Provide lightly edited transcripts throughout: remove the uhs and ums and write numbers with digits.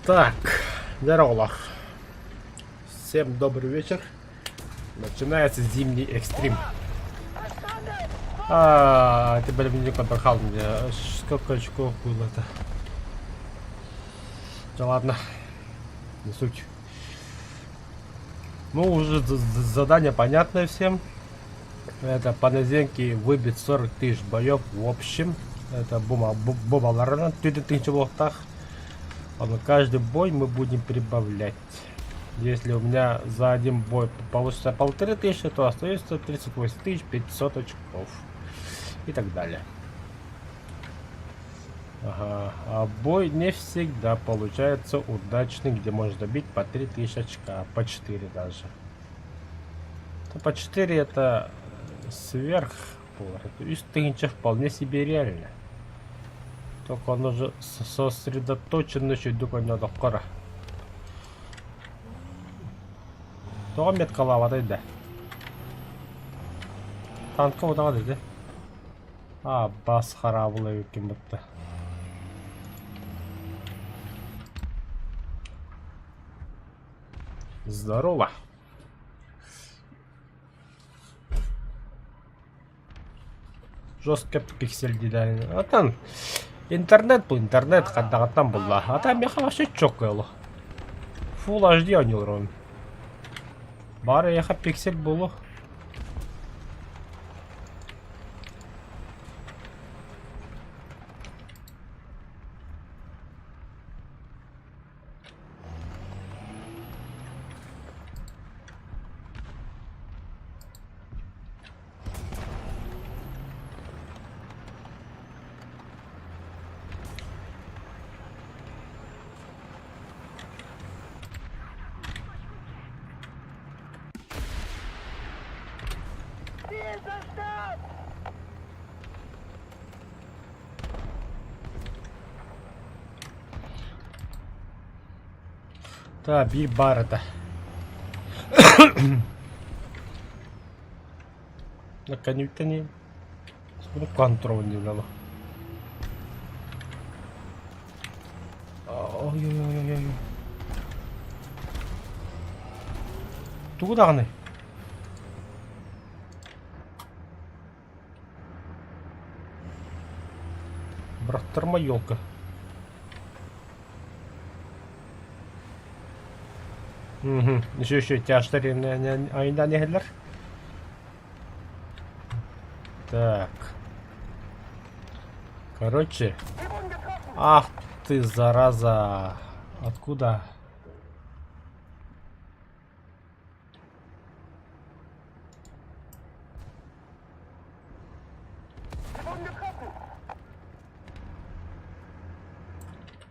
Так, здорово. Всем добрый вечер. Начинается зимний экстрим. А, ты блин, не подбрахал мне. Сколько очков было-то? Да ладно, не суть. Ну, уже задание понятное всем. Это по наземке выбить 40 тысяч боев в общем. Это бума, бумаларынан 4000 буолуохтаах. Каждый бой мы будем прибавлять. Если у меня за один бой получится 1500, то остается 38 500 очков. И так далее. Ага. А бой не всегда получается удачный, где можно добить по 3000 очка, по 4 даже. То по 4 это сверх. Из тысячи вполне себе реально. Только он уже сосредоточен еще надо кора. Тоҕо меткалаабатай да? Танка утаҕа дии. А, бас хараабыл эбиккин бытта. Здорово. Жестко пиксель дизайн. Атан интернет бу интернет хандаҕыттан булла. А там миэхэ вообще чокко олох. Full HD оонньуулар Баар эйиэхэ пиксель буолуо. Та биир баар этэ. Наконец-то контроль Ой-ой-ой-ой. Тугу даҕаны? Бырахтарма елка. Угу. Еще еще тяжтар айынан иһэллэр. Так. Короче. Ах ты, зараза. Откуда?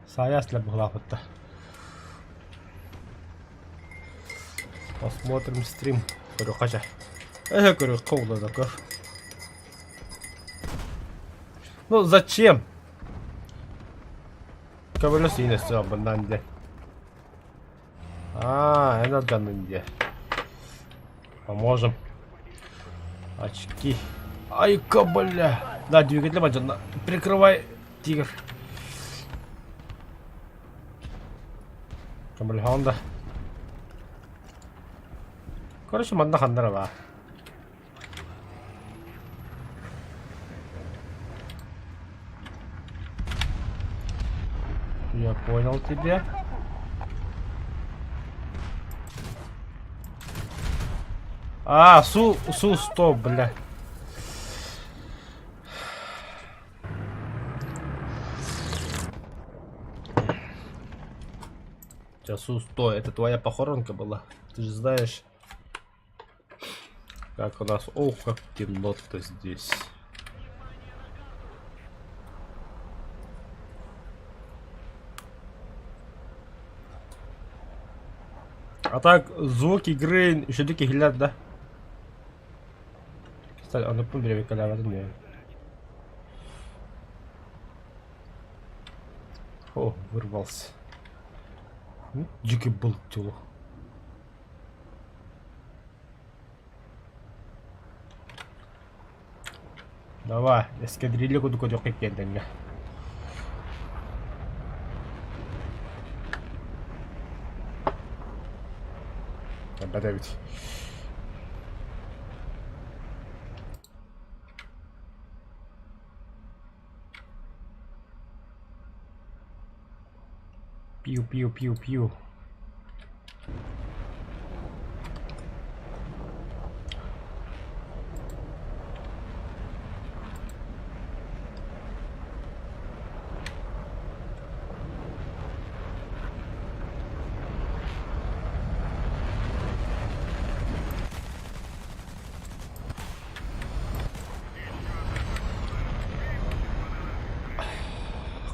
Саяс для быһылаахпытта. Посмотрим стрим. Көрүөххэ чэ. Э, көрүөххэ буолла да көр. Ну зачем? Көмөлөс иинэссе бындан дьэ. А, эн алдьаннын дьэ. Поможем. Очки. Ай-ка, бля. Да, двигатель алдьанна. Прикрывай, тигр. Көмөлөһөҕүн да. Короче, манна ханна баар. Я понял тебя. А, су, су, стоп, бля. Сейчас, Су, стой, это твоя похоронка была. Ты же знаешь. Как у нас... Ох, как темно-то здесь. А так, звук игры еще дикий глядь, да? Кстати, он по время когда не. О, вырвался. Дикий был тюло. Давай, эскадрилья курдук көтүөххэ иккиэн Эбэт эбит. Пиу-пиу-пиу-пиу.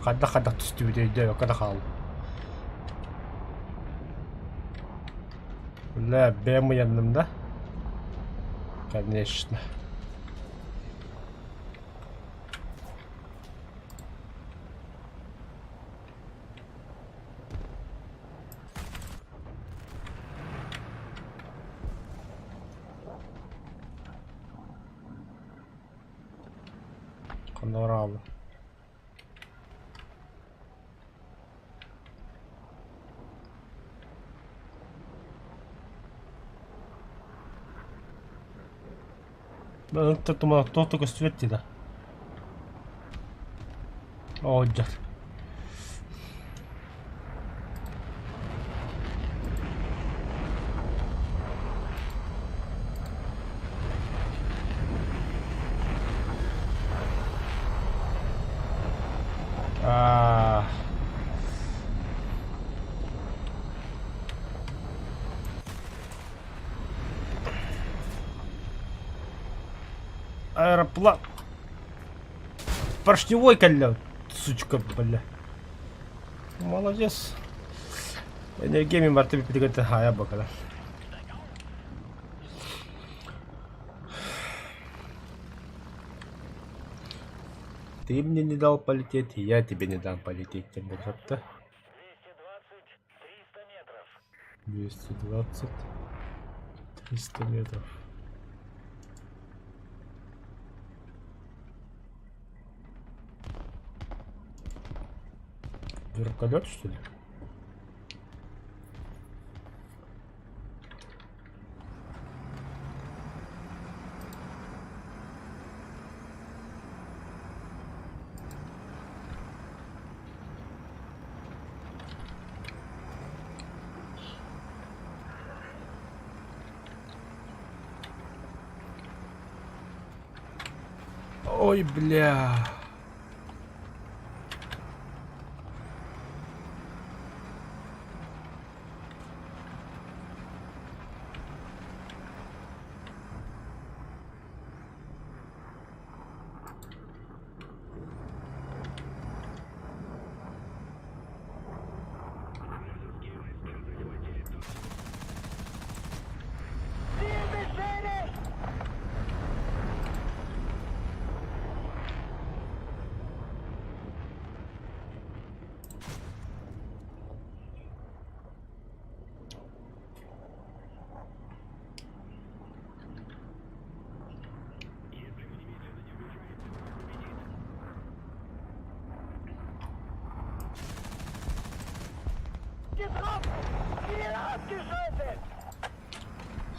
Хайдах-хайдах түстүбүт өйдөөбөккө да хааллым. Бля, бэйэм ыйанным да? Конечно. Хонноралы. Туох да көстүбэт дии да. Оодьар. Аа. Аэроплан. Поршневой кэллэ, сучка, бля. Молодец. Энергия мин барта бүппүтүгэр хаайа бакала. Ты мне не дал полететь, и я тебе не дам полететь, тем более. 220, 300 метров. Вертолет, что ли? Ой, бля.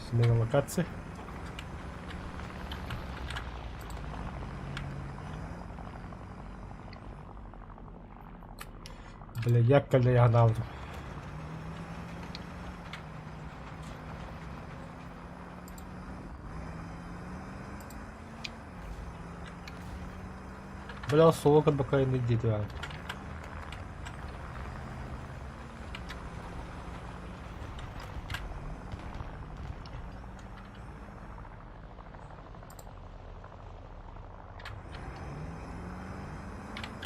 Смена локации. Бля, я кэлэ анаабытым. Бля, соло кабакайны диэтэ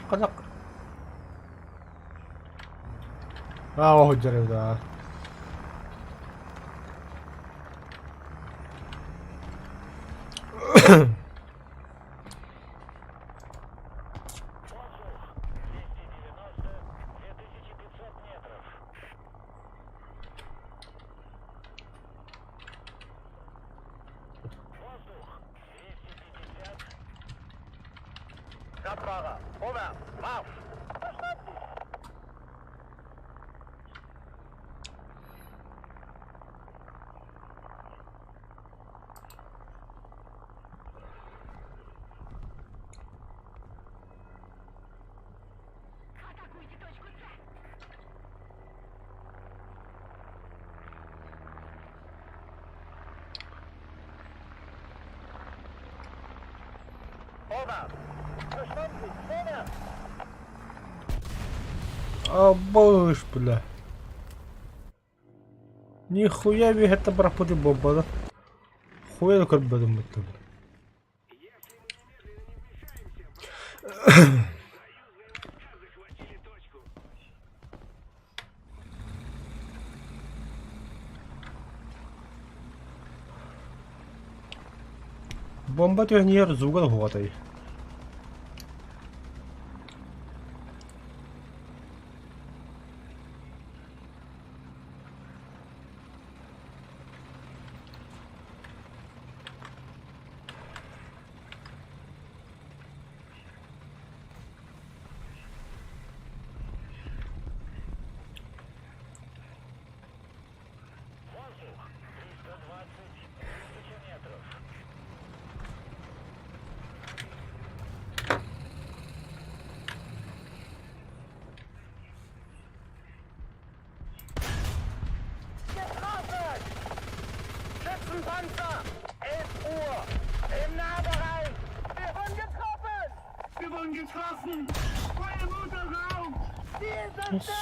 Казак. Аа, оһдьар да. Абыш, бля. Нихуя это бырахпыты бомбаны. Хуя да көрбөтүм буттум. Бомба түһэн иһэр звуга да суоҕатай.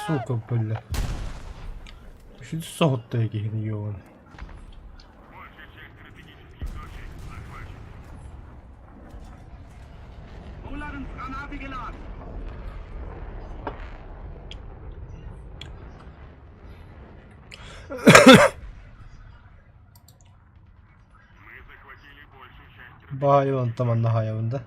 Сука, бля. Что соһутта киһини ёбан. Баайы онтон манна хаайабын да.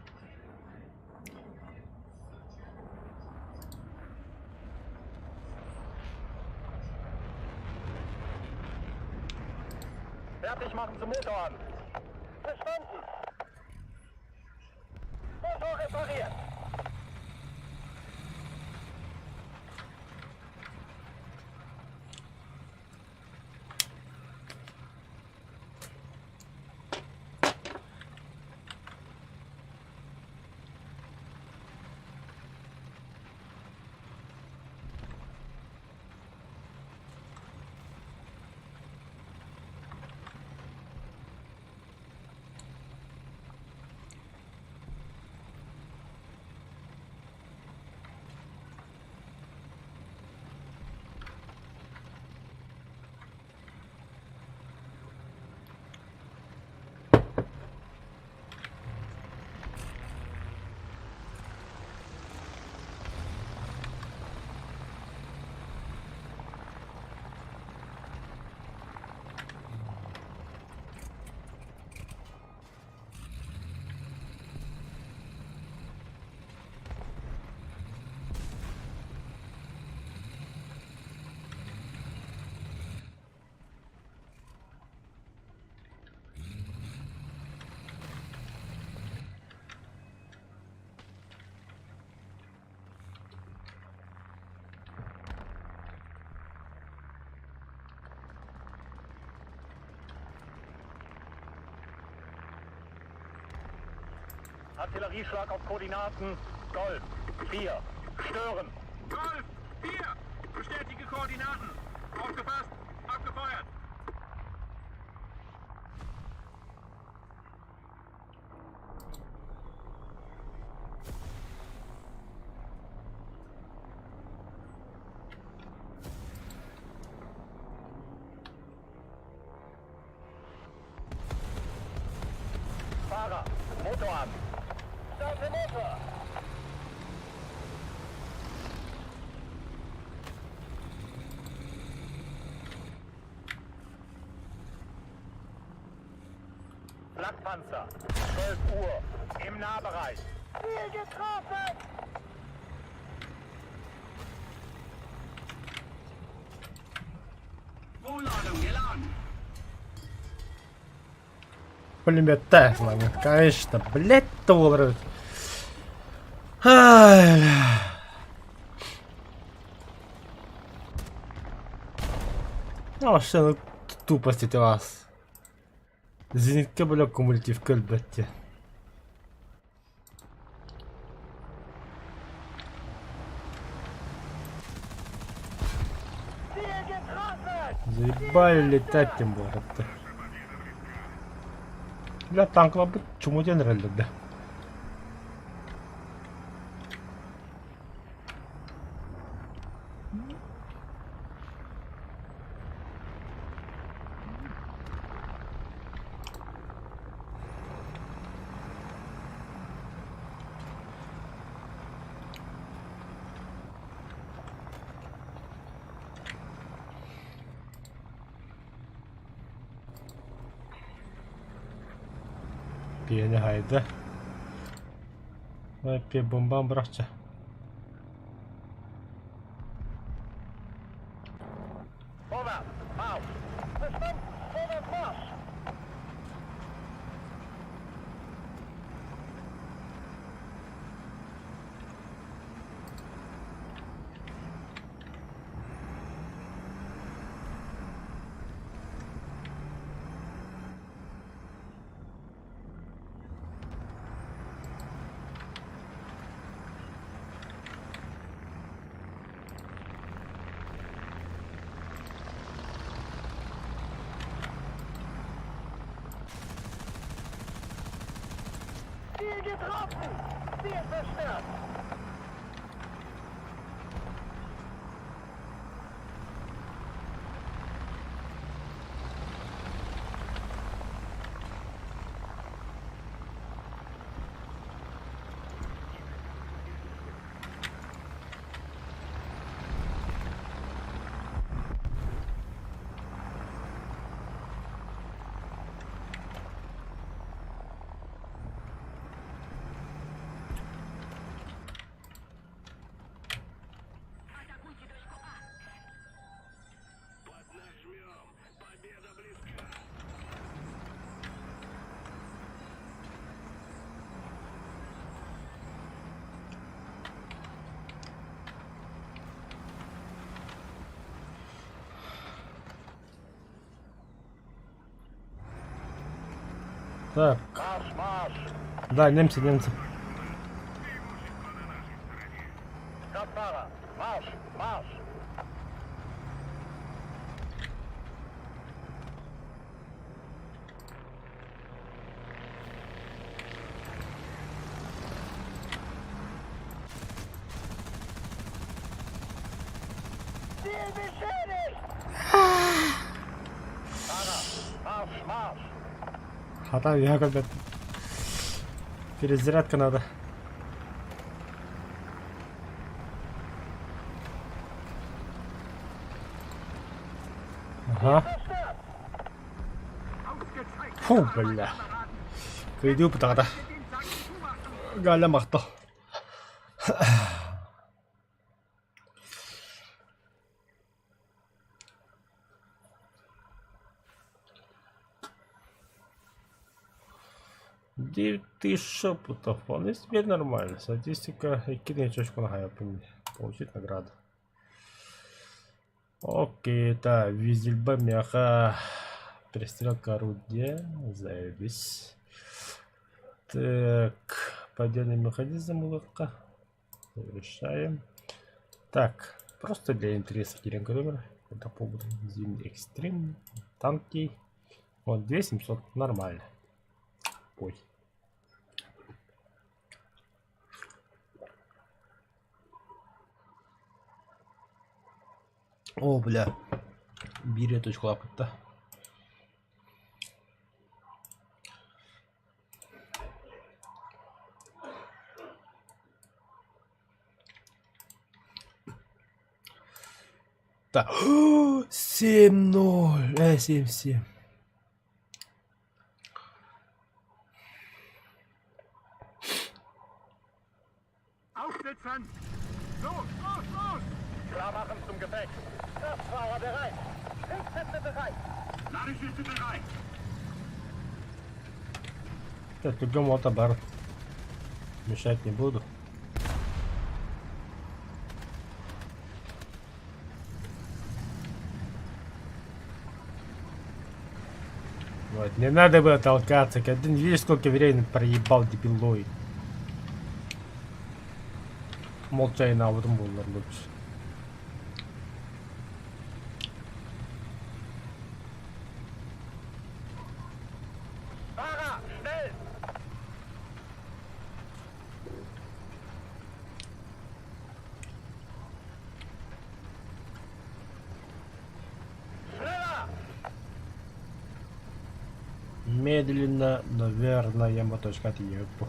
Пулемет Тесла, конечно, блять, доллары. Ай, бля. Ну, вообще, ну, тупость эти вас. Зенитке, бля, кумулятивка өлбөттө. Заебали летать тем более. Бля, танкларбыт чуму диэн эрэллэр да. Пиэни хайда. Пиэ бомбам бырахча. Так. Да, немцы, немцы. Хата үөһэ көрбөт. Перезарядка надо. Ага. Фу, бля. Кыйдыы пытаҕата. Галя махтал. 9000 шепотов. Вполне себе нормально. Статистика. Икки точку на Получить награду. Окей, да, Визельба мяха. Перестрелка орудия. Заебись. Так, поддельный механизм улыбка. Завершаем. Так, просто для интереса киирэн номер. Это по Зимний экстрим. Танки. Вот, 2700, нормально. Ой. О, бля. Биир точкалаабыт Так. 7-0. 7-7. Так, другому отобар. Мешать не буду. Вот не надо было толкаться, когда видишь, сколько времени проебал дебилой. Молча айнаабытым буоллар лучше. Медленно, но верно я моточка тиийэппин.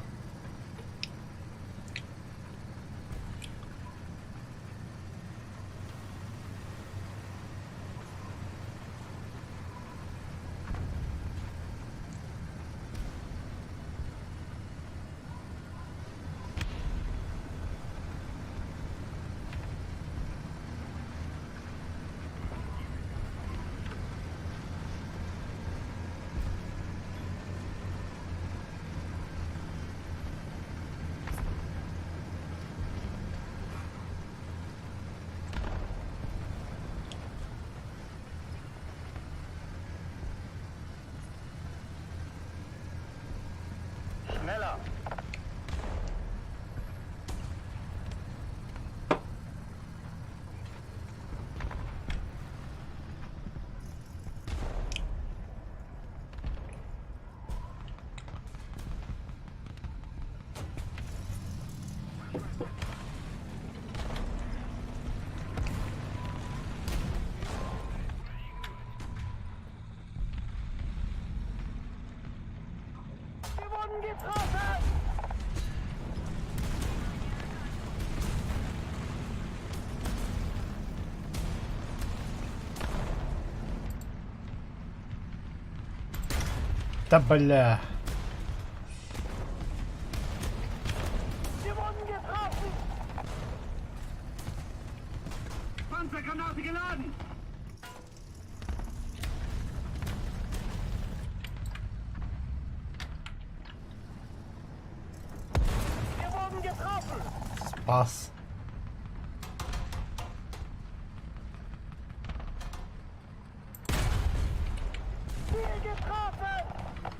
Да бля. Спас.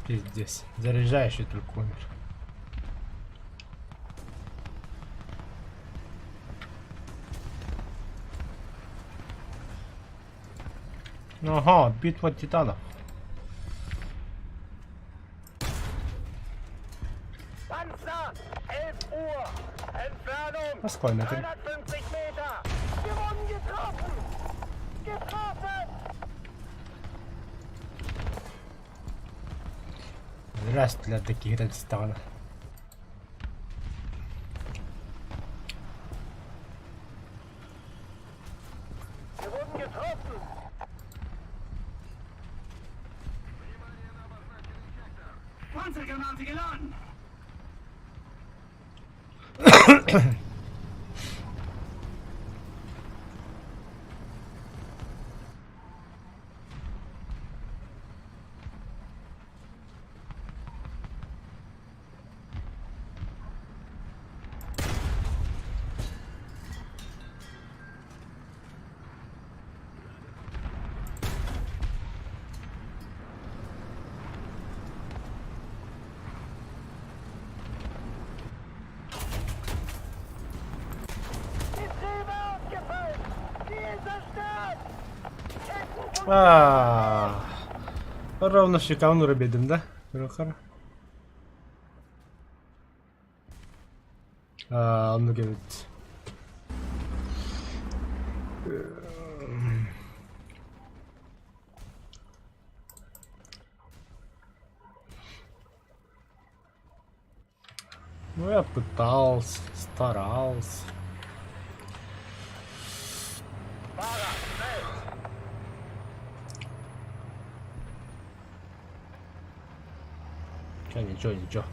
Пиздец. Заряжающий только умер. Ага, битва титанов. Москва метр. Здравствуйте, таких Дагестана. А, ровно шикарно робедим, да? Аа, оннук эбит. Ну, я пытался, старался. Чэ, ничего, ничего.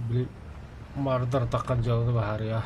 Били маардар таххан дьыаланы баһаарыа.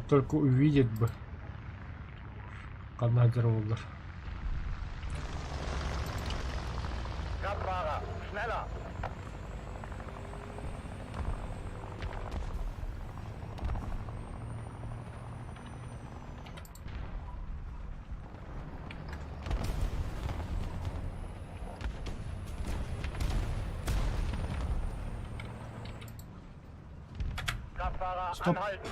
Только увидеть бы. Ханна сылдьар буоллар. Kraftfahrer, schneller! Kraftfahrer, Стоп. anhalten!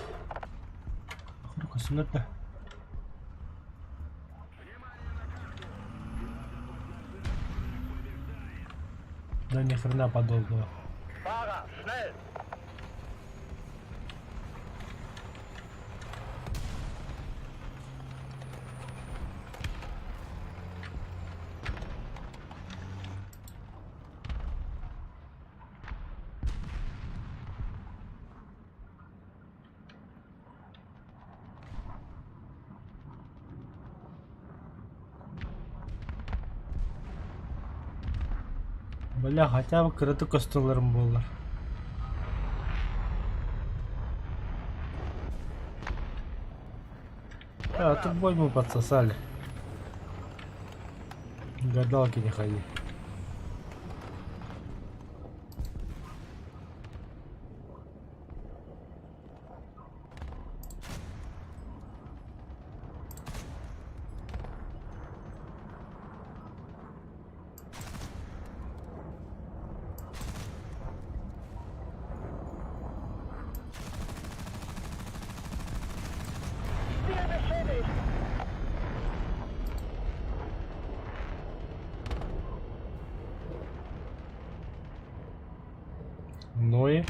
Көстүлэр да. Да ни хрена подобного. Fahrer, schnell! Бля, хотя бы кыратык көстөллөрүм буоллар. А, тут бой мы подсосали. Гадалки не ходи. Ziel beschädigt! Ну и?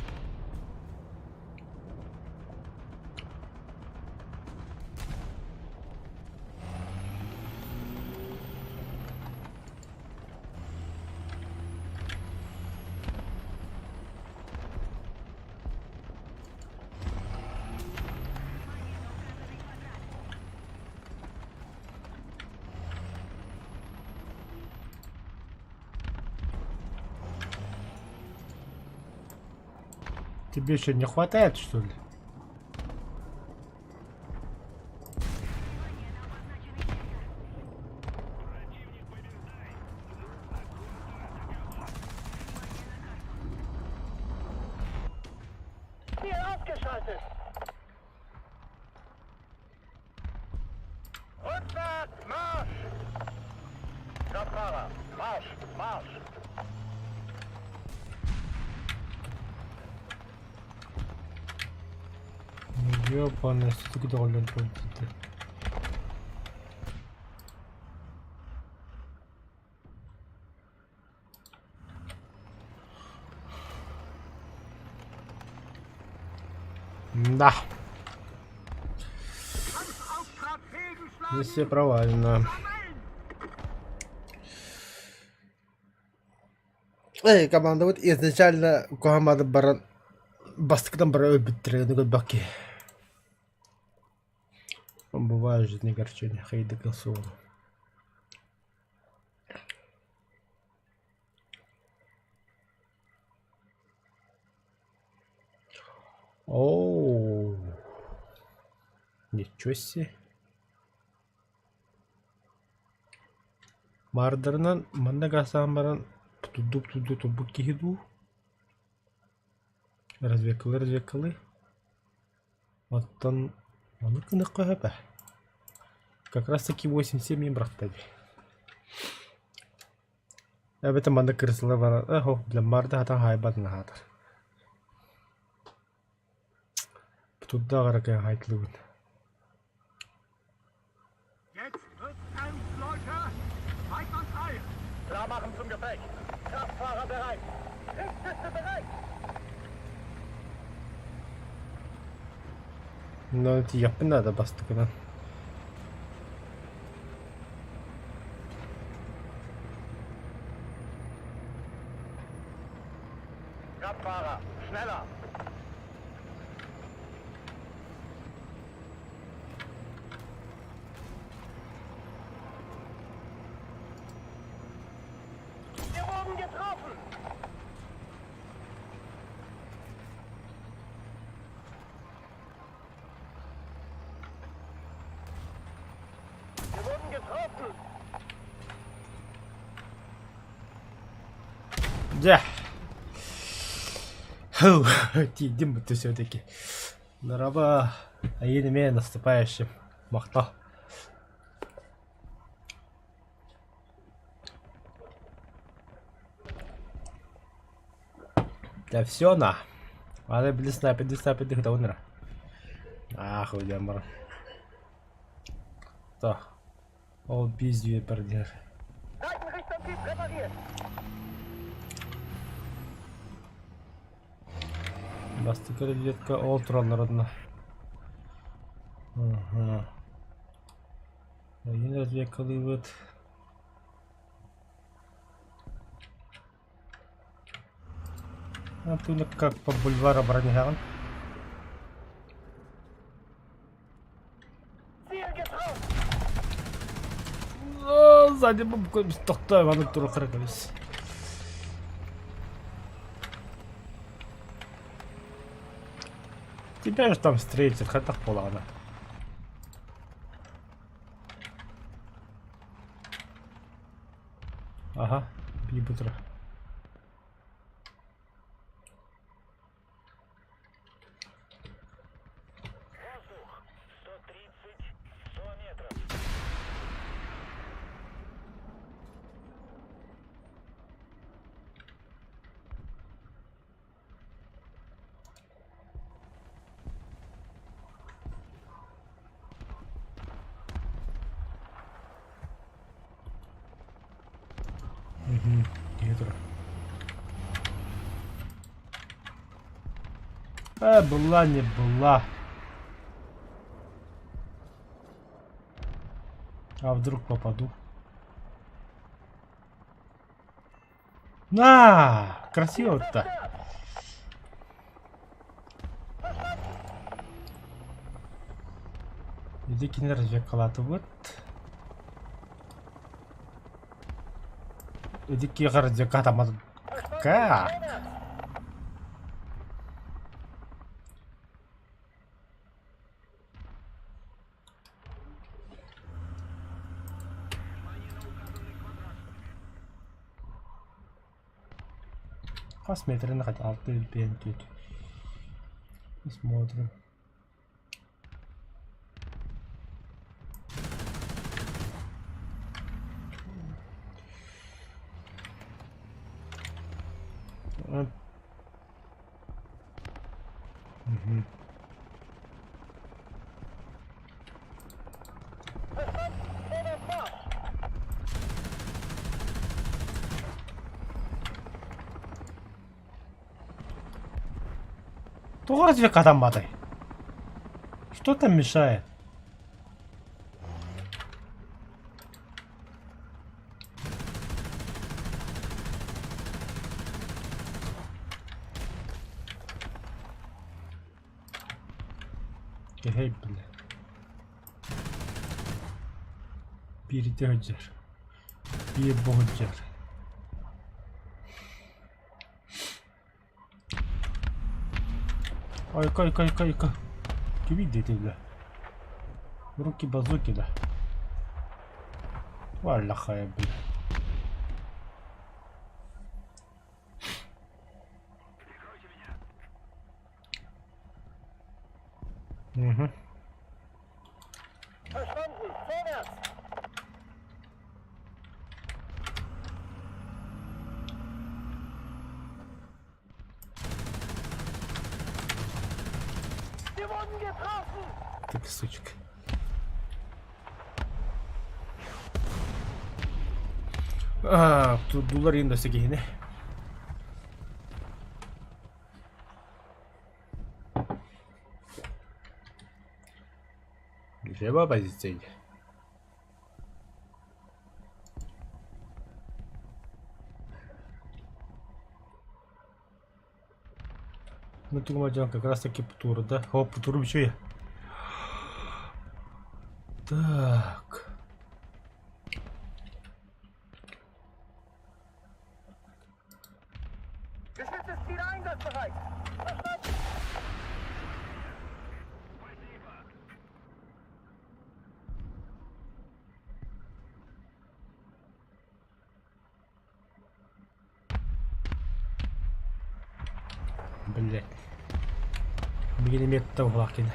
Тебе еще не хватает, что ли? Ziel ausgeschaltet! Rückwärts, Marsch! Kraftfahrer, Marsch, Marsch! Ёбаный, все-таки доволен ты. Да. Kampf auf Strategen schlagen! Миссия провалена. Эй, команда вот изначально команда баран бастыкынан бара өлбүттэр баки. Бывает в жизни огорчения, хейды косула. Оу. Ничего себе. Маардарынан манна гаастаан баран тудду турбут киһи дуу, разведкалыы разведкалыы Оттон ону гыныахха сөп ээ. Как раз таки 8-7 мин бырахта дии. Эбэтэр манна кырсылар баран э бля маарда хатан хаайбат наһаатар. Туддаах эрэ кээн хаайтылыбын. Jetzt wird's ernst, Leute! Weidmanns Heil! Klar machen zum Gefecht! Kraftfahrer bereit! Kriegsschütze bereit! Но тиийиэхпин наада бастакынан. Kraftfahrer, schneller! Wir wurden getroffen! Дьэ. Тиийдим бутта все-таки. Дороба, айын эмиэ наступающим. Махтал. Да все на. Аны били снайперди снайперди кытабын эрэ. Аах уйдам баран. Так. Ол биз диир. Бастакы разведка ол тураллар одна. Ага. Один разведкалыыбыт. А ты как по бульвару бронегаҕын? Сзади тохтоо аны туруохтара кэбис. Тебя же там встретят, хайдах буолаҕына. Ага, бутра. Воздух! 130, 100 метров. Угу, турар. А, была не была. А вдруг попаду? На! Красиво-то. Иди кинилэр разведкалаатыбыт. Иди киэхэ разведка хатаммат. Как? Хас метрин алты илбиэн түт. Посмотрим. Угу. Тоҕо разве хатамматай? Что там мешает? Эй, бля. Биирдэ сылдьар. Биир бу сылдьар. Айка, айка, айка, айка. Кими диэтэ бля? Руки базуки да. Валлахая, бля. Угу. Verstanden! Vorwärts! Wir wurden getroffen! Так, сучка. А, турдулар индосы киһини. Лево позиция. Ну, Тугмаджан как раз таки Птур, да? О, Птур еще я. Так. Geschütz ist wieder einsatzbereit! Verstanden! Блять. Билигин эмиэ тута кини.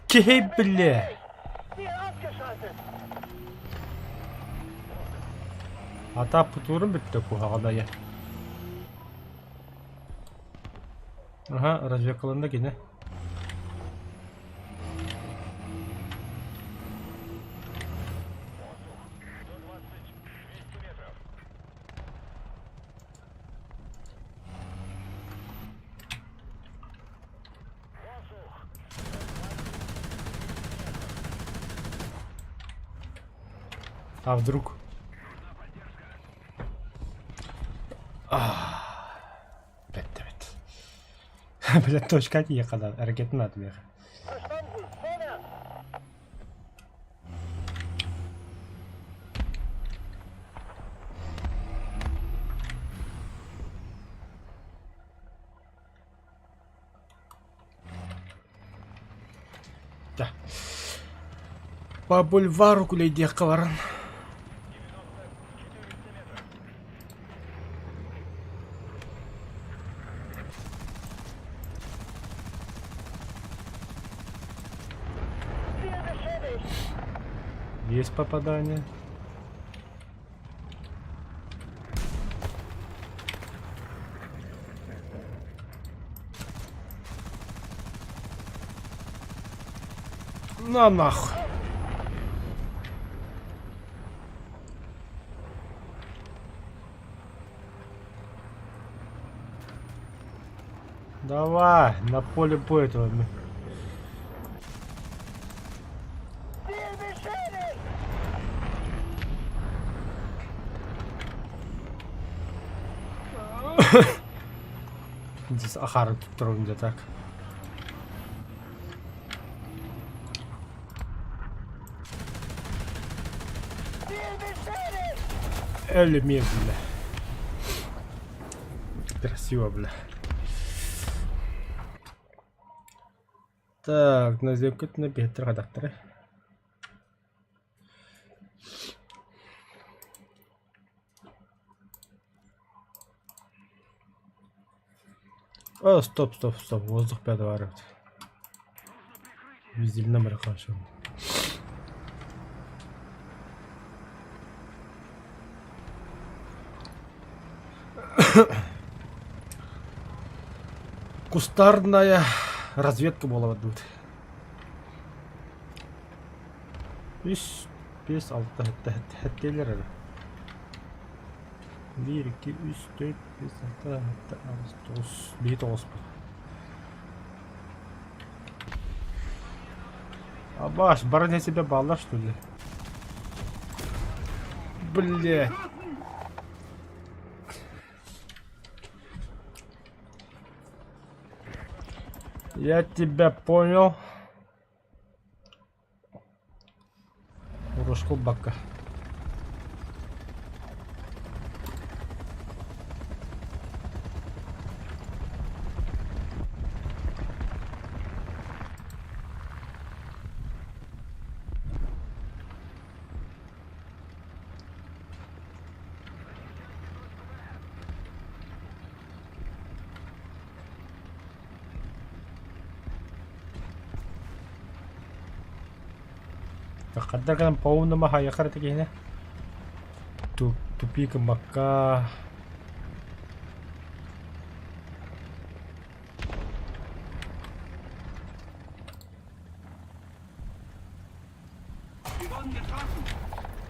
Киһи бile. Ата путуурун бүттэ куһаҕанайа. Аха, разведкаланна кини. А вдруг? Бэт эбит. Бля, точка тиийэ ракетын атмиэх. Да. По бульвару гуляйдиэххэ баран. Есть попадание. На нахуй. Давай, на поле боя этого. Здесь Ахара тут где так. Элли бля. Красиво, бля. Так, на биһиттэр хадахтары. О, стоп, стоп, стоп, воздух пятый Визельна хорошо. Кустарная разведка буола будет. Үс, биэс, алта, сэттэ, эрэ. Биир, икки, үс, түөрт, биэс, алта, сэттэ, аҕыс, тоҕус, биир тоҕуспут. Абаш, баран себе баллар, что ли? Бля. Я тебя понял. Урушку бакка. Хаддар гынан по-умному хайахар киһини тупик гыммакка.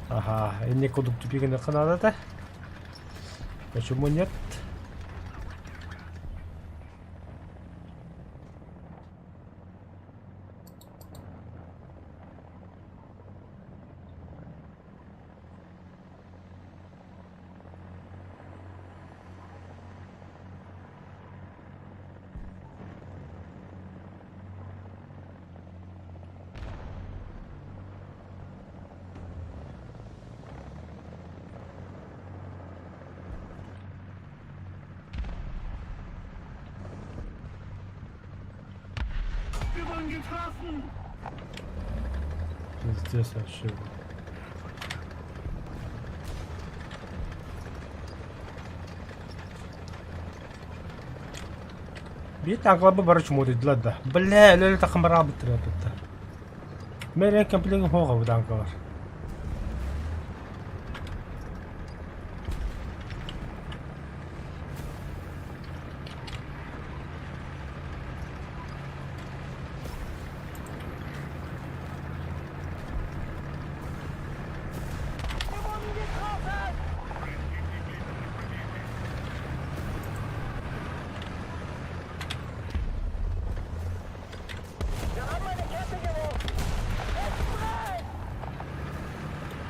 Ага, инник курдук тупик гыныахха наада этэ. Почему нет? Пиздец вообще. Биир таҥкаларбы бары чумуутуйдулар да. Бля, өлө-өлө тахамараабыттар эппиттэр. Мэрэ комплегын хоҕа бу таҥкалар.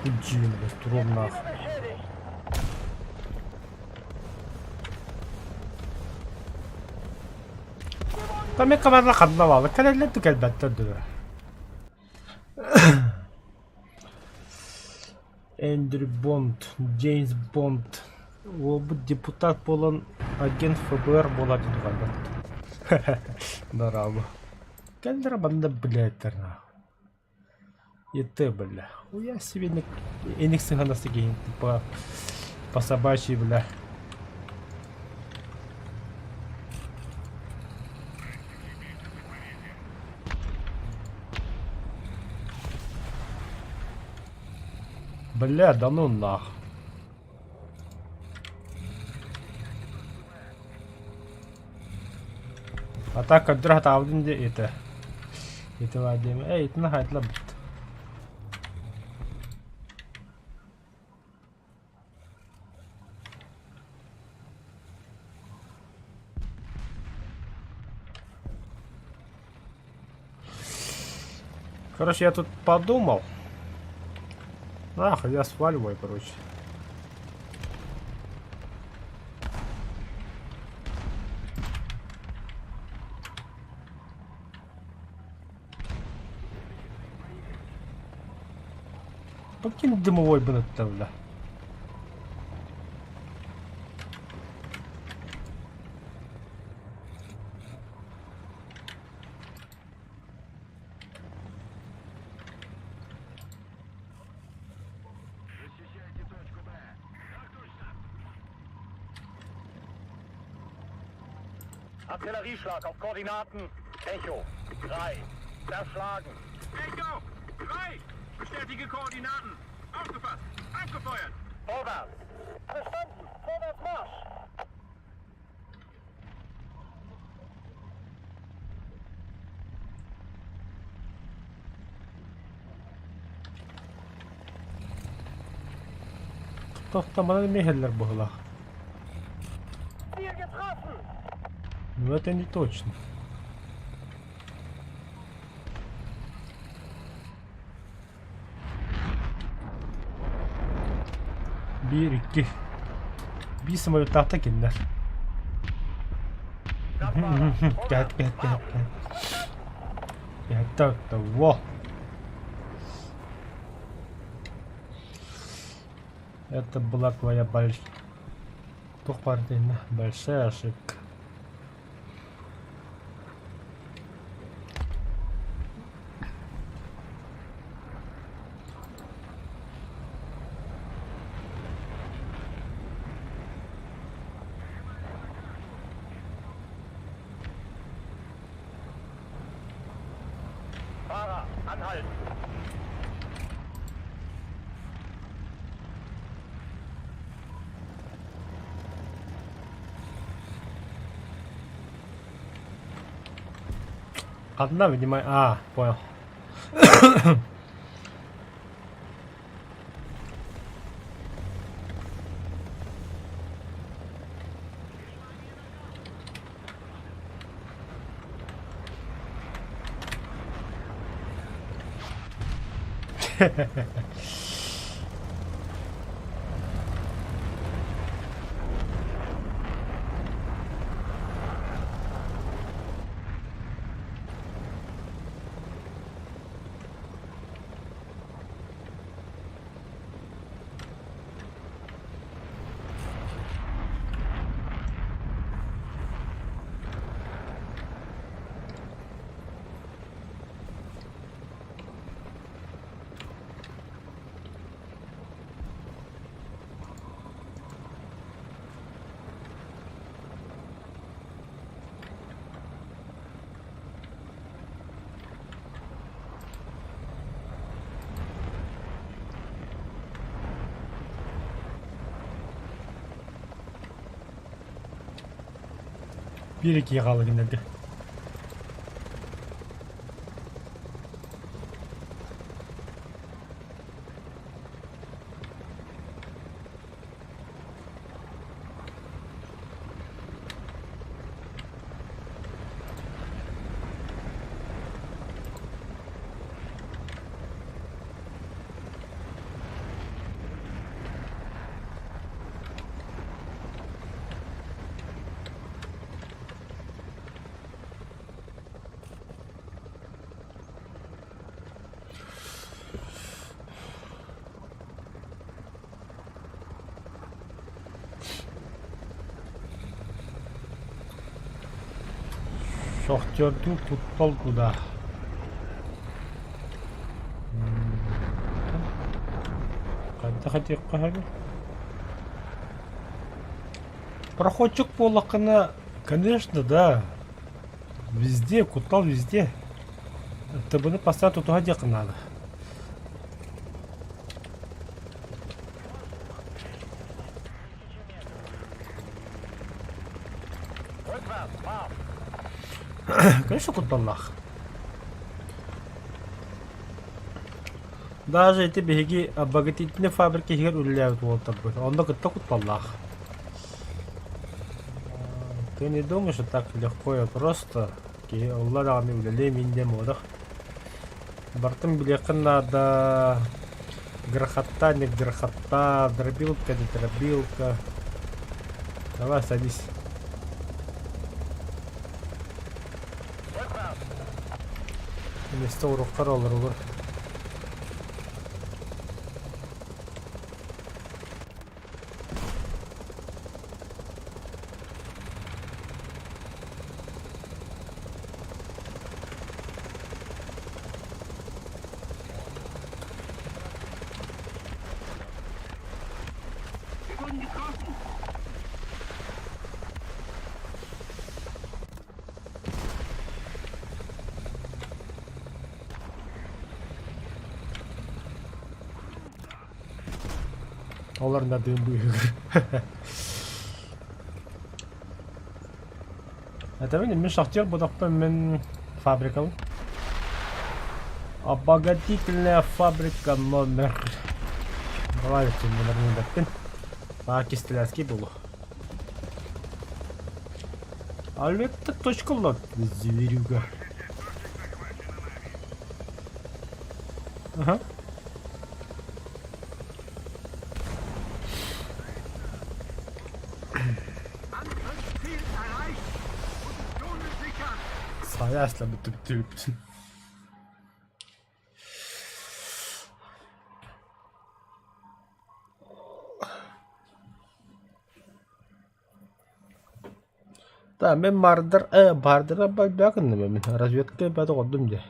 Дьиин, турумнаах. Томикка барла ханна баалы кэлэллэр да кэлбэттэр дуо? Эндрю Бонд, Джеймс Бонд уолбут депутат буолан агент ФБР буолар дии хайбат. Дорообо. Кэллэр манна блядь нахуй. И ты, бля. Хуя себе эник сыһанасы киһин типа по собачьи, бля. Бля, да ну нах. А так көрдөрө сатаабытын дии ити. Ити баар диэм. Эй, итини хайдылабыт. Короче, я тут подумал. Нахуй, я сваливаю, короче. Покинь дымовой бля. Artillerieschlag auf Koordinaten Echo 3. Zerschlagen. Echo 3! Bestätige Koordinaten. Aufgepasst! Abgefeuert! Vorwärts! Verstanden! Vorwärts Marsch! Тохтоманан эмиэ иһэллэр быһыылаах. Ну это не точно. Биир, икки. Биир самолеттаахта кинилэр. Кэт, кэт, кэт, кэт. Это во. Это была твоя больш... Большая ошибка. Fahrer, anhalten! Одна, видимо... А, понял. Биир киһи хаалла кинилэргэ. Шахтердуу куттал куда? Хайдах этиэххэ сөбүй? Проходчик буоллаххына, конечно, да. Везде, куттал везде. ТБ-ны постоянно тутуһа диэххэ наада. Конечно, кутталлаах. Даже ити биһиги обогатительнай фабрика иһигэр үлэлээбит уолаттарбыт. Онно кытта кутталлаах. Ты не думаешь, что так легко и просто киһи ылла даҕаны үлэлиэм ин диэн буолбатах. Барытын билиэххин наада. Грохота, не грохота, дробилка, не дробилка. Давай садись. Вместо уруккар олоругар. Олор надыым быыһыгар. Этэбин мин шахтер бодохпун мин фабрикабын. Обогатительная фабрика номер. Давай номерин бэттин. Баа кистэлээски булу. Алетта точка улар зверюга. Ага. Сайа бүтүптүбүт. Да, мен маардар э баардара баакынным мин разведка баата оҕордум дии.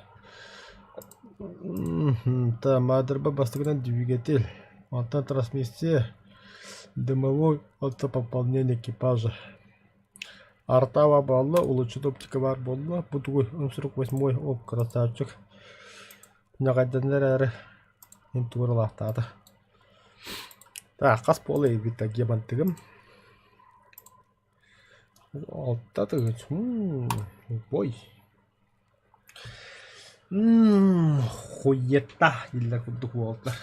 Та маардарба бастакынан двигатель, онтон трансмиссия, дымовой автопополнение экипажа. Артава буолла, улучшит оптика баар буолла. Бу тугуй 48 оп красавчик. Ньаҕайданар эрээри мин тугу ылаахтаата. Так, хас буола эбит гемантыгым? Алта тыгыч. Ой. Хуета дииллэр курдук уолаттар.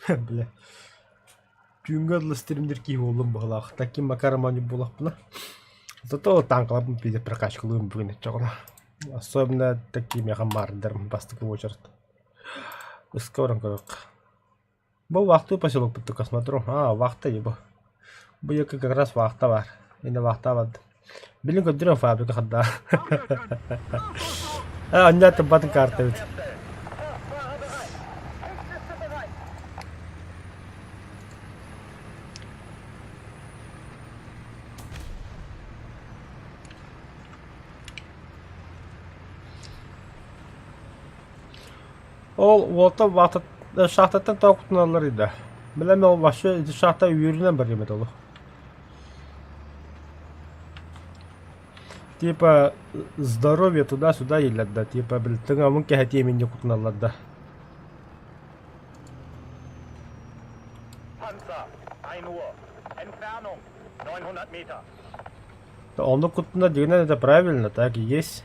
Бля. Түүҥҥү ыла стримнир киһи буоллум быһыылаах. Таким макаром оонньуур буоллахпына. Зато танкаларбын пиздец прокачкалыым бүгүн оччоҕуна. Особенно такие миэхэ маардарым бастакы очередь. Ыска баран көрүөххэ. Бу вахтовый поселок только смотрю. А, вахта ебо. Бу якы как раз вахта бар. Инде вахта барды. Билин көрдөрөн фабрика хадда. А, анньа тыбатын карта бит. Ол уолтан шахтаттан тоҕо куттаналлар да. Билэн ол вообще ити шахта үөрүнэн бар диэбит олох. Типа здоровье туда-сюда дииллэр да, типа били тыҥабын кэһэтиэм инньэ кутуналлар да. Panzer, 1 Uhr. Entfernung, 900 Meter. Оннук куттунар дьиҥинэн это правильно, так и есть.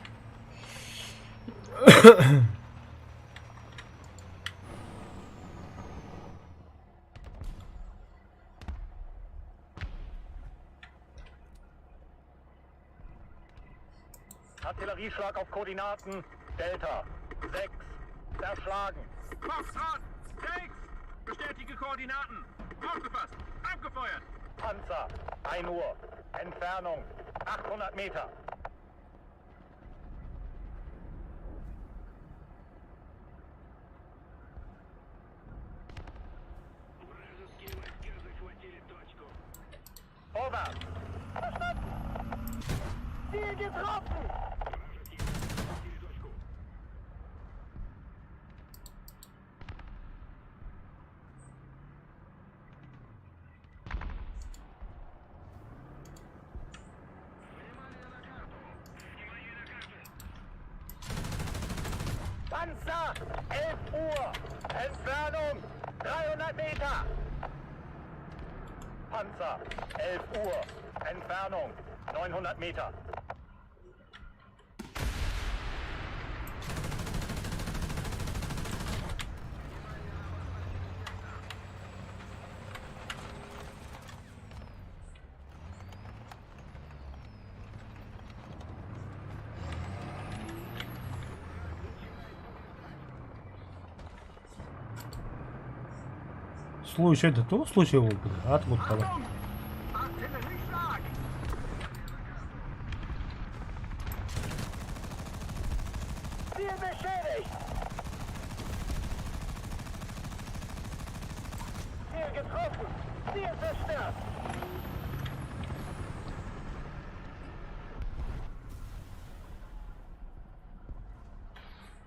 Artillerieschlag auf Koordinaten Delta 6. Zerschlagen. Foxtrot 6! Bestätige Koordinaten. Aufgefasst. Abgefeuert. Panzer, 1 Uhr. Entfernung 800 Meter. Vorwärts! Verstanden! Ziel getroffen! Panzer, 11 Uhr! Entfernung 300 Meter! Panzer, 11 Uhr! Entfernung 900 Meter! Случай это то случай буолбут аат куттала. Achtung! Artillerieschlag! Ziel beschädigt! Ziel getroffen! Ziel zerstört!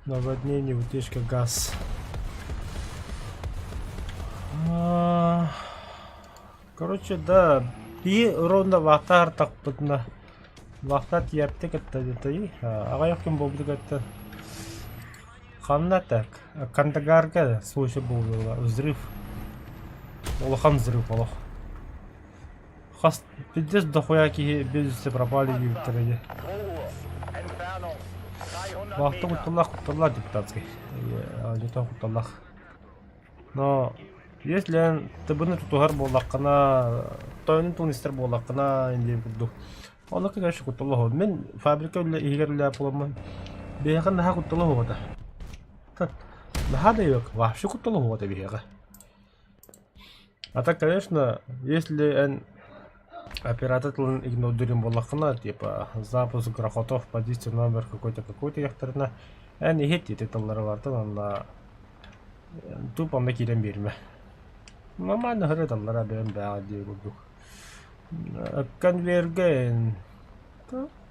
Наводнение, утечка, газ. А, Короче, да, биир ровно вахта артахпытына вахта тиэртэ кытта диэтэй аҕыйах күн буолбут кытта ханна так Кандагарга случай буолла взрыв улахан взрыв олох хас пиздец дохуя киһи без вести пропали диэбиттэрэ дии 2 Uhr. Entfernung 300 Вахта Meter. кутталлаах кутталлаах депутатский не то кутталлаах Но если тыбыны тутуһар буоллаххына, тойонун тылын истэр буоллаххына диэн курдук. Онно конечно куттала оһо. Мин фабрика үлэ иһигэр үлэлээх буоламмын, биһиэхэ наһаа куттала оһох этэ. Наһаа да yok, вообще куттала оһох этэ биһиэхэ. А так, конечно, если эн оператор тылын игнордуурун буоллаххына, типа запуск грохотов, позиция номер какой-то какой-то диэхтэринэ, эн иһит ити тыллары бартын онно Тупо онно киирэн биэримэ. Нормально ырыталлара бэйэм бээҕэ дии курдук. Конвергэ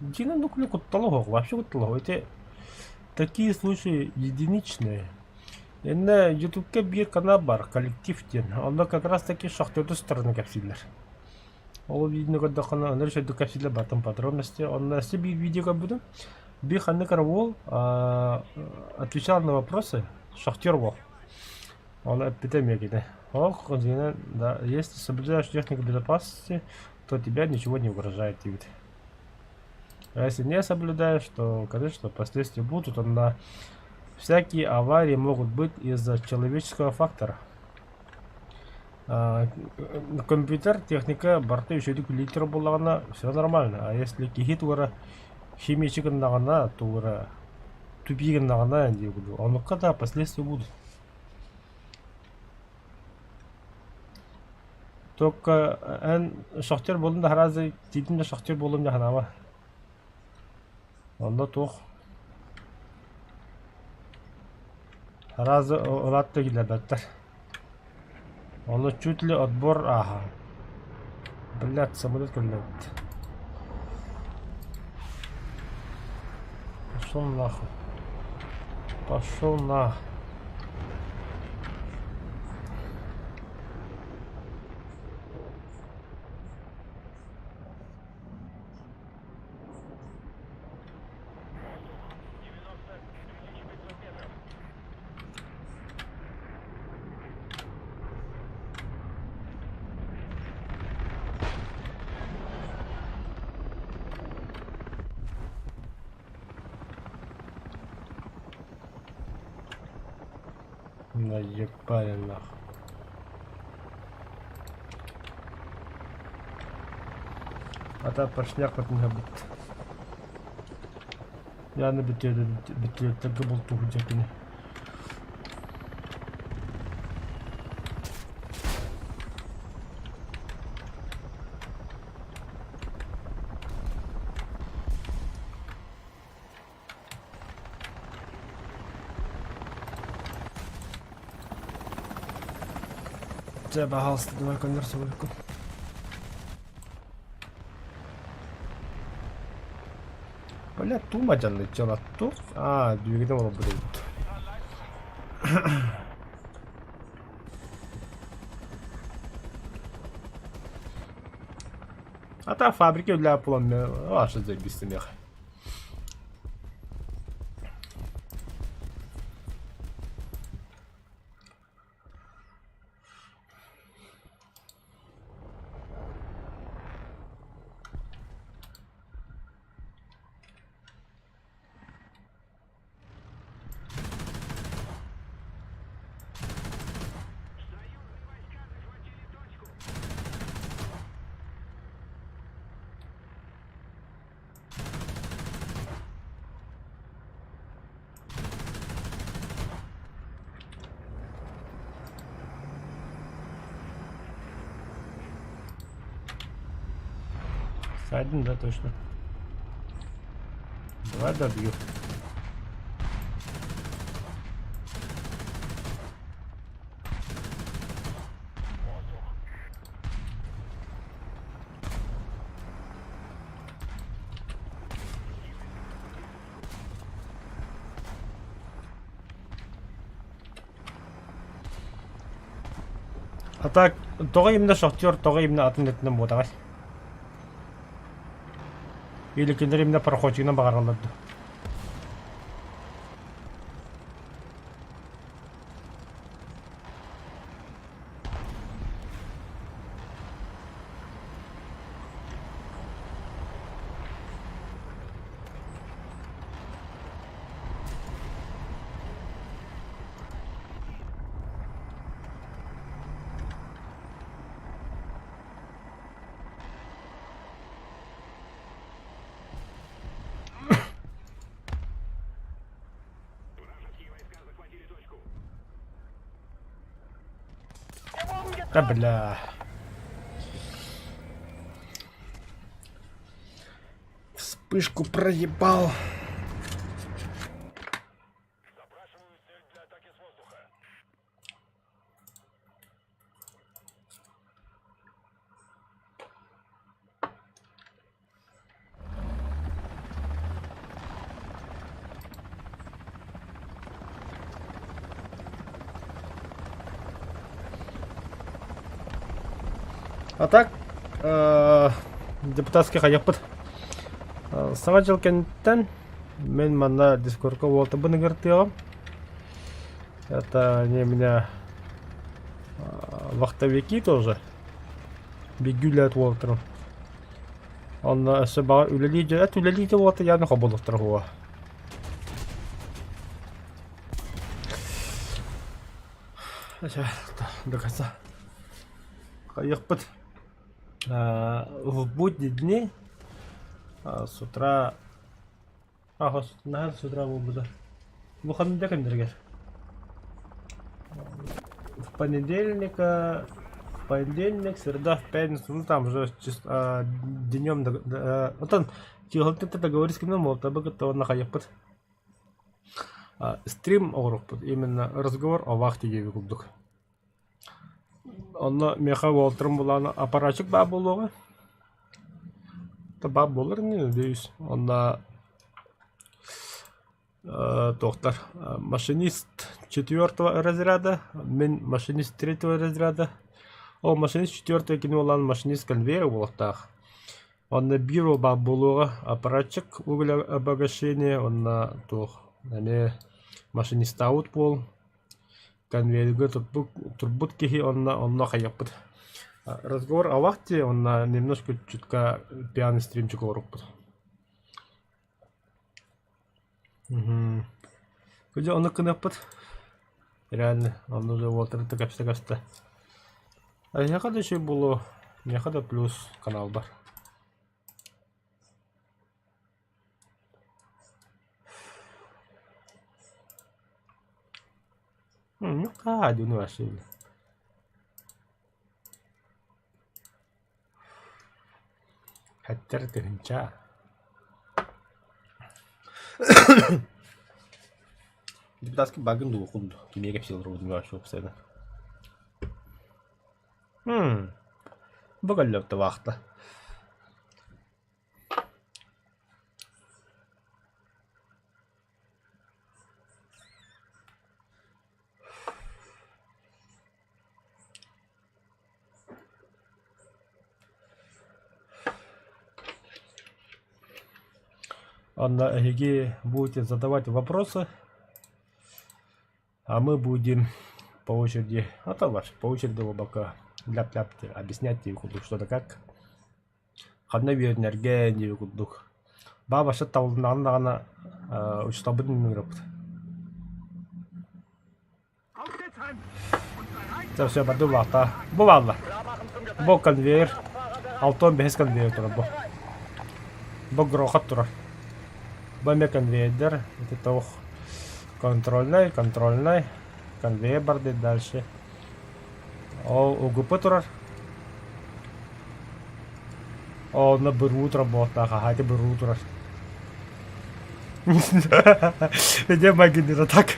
дьиҥэ нукли куттала суох, вообще куттала суох. Ити такие случаи единичные. Иннэ ютубка биир канал бар, коллектив диэн. Онно как раз таки шахтерду стороны кэпсииллэр. Ол видеоны көрдөххүнэ, онно үчүгэйдик кэпсииллэр бартын подробности. Онно өссө биир видео көрбүтүм. Биир ханнык эрэ уол отвечал на вопросы, шахтер уол. Он эппитэ эмиэ кини. Ох, дьиҥинэн, да, если соблюдаешь технику безопасности, то тебя ничего не угрожает диэбит. А если не соблюдаешь, то, конечно, последствия будут. На всякие аварии могут быть из-за человеческого фактора. Компьютер, техника барыта үчүгэйдик үлэлиир буоллаҕына все нормально. А если киһи туора химичи гыннаҕына, туора тупи гыннаҕына диир курдук, оннукка да последствия будут. Только эн шахтер буоллун да сразу тиийдим да шахтер буоллум дии санаама. Онно туох сразу ылаат да киллэрбэттэр. Ону чуть ли отбор ааһа. Блядь, самолет кэллэбит. Пошел нахуй. Пошел на. Наебали нахуй. Ата поршняк бүтүн Яны бүтүөттэргэ бултууһу дьэкини. Чэ, пожалуйста, давай конверсию. Бля, тума дьанныччалар туох? Аа, дүөгэтин олорбут эбит. А та фабрика үлэлээх буолан вообще заебись миэхэ. Сайдын, да, точно. Давай добью. А так, тоҕо именно шахтер, тоҕо именно атын өттүнэн буотаҕай? Или кинилэр именно проходчигынан баҕараллар дуо? Да бля. Вспышку проебал. А так, депутатский хайаппыт. Саҥа дьыл кэнниттэн мин манна Дискордка уолтабын ыҥыртыаҕым. Это не меня вахтовики тоже. Бииргэ үлэлээт уолаттарым. Онно өссө баҕар үлэлии эт үлэлии да уолаттар яны хобулуктар уо. До конца. Хайыахпыт. В будни дни с утра Аҕыс наһаа с утра буолбута. Бу ханнык кэмнэригэр? В понедельник, в понедельник, среда, в пятницу, ну там уже днем, оттон киһилтэн договорись гынан буолтабы кытта уонна хайыппыт. Стрим оҥоруохпут, именно разговор о вахте диэби курдук. Онно миэхэ уолтарым булаан аппаратчик баар буолуоҕа. Баар буолар ини, надеюсь. Онно туохтар машинист четвертого разряда, мин машинист третьего разряда. Ол машинист четвертого кини буолан машинист конвейер буолуохтаах. Онно биир уол баар буолуоҕа аппаратчик углеобогащение уонна туох эмиэ машинистаабыт буол Конвейерга турбут киһи онно онно хайыахпыт. Разговор о вахте онно немножко чутка пьяный стримчик оҥоруохпут. Мм. Дьэ оннук гыныахпыт. Реально, онно да уолтары кэпсэ-кэпсэ. Эһиэхэ да үчүгэй буолуо, миэхэ да плюс каналбар. Ну, один машина. Хэттэр тыһыынча. Депутатский багын дуу кунду. Кимиэ кэпсиэл рубун уопсайынан. Бу кэллэбитэ вахта. Анна, эһиги будете задавать вопросы, а мы будем по очереди, а то ваш, по очереди глубоко ляп-ляп объяснять тебе что да как. Ханна үөрэнэргэ диэби курдук. Баабаша табылыннаҕына даҕаны учууталбыт ыҥырабыт. Чэ, все, барды улаата. Бу бааллар. Бу конвейер. 65 конвейер турар бу. Бу грохот турар. Бу эмиэ конвейердэр. Это тоох контрольный, контрольный. Конвейер барды дальше. Ол УГП турар. Онно быруу турар буолуохтаах, аһаати быруу турар. Где магнит так?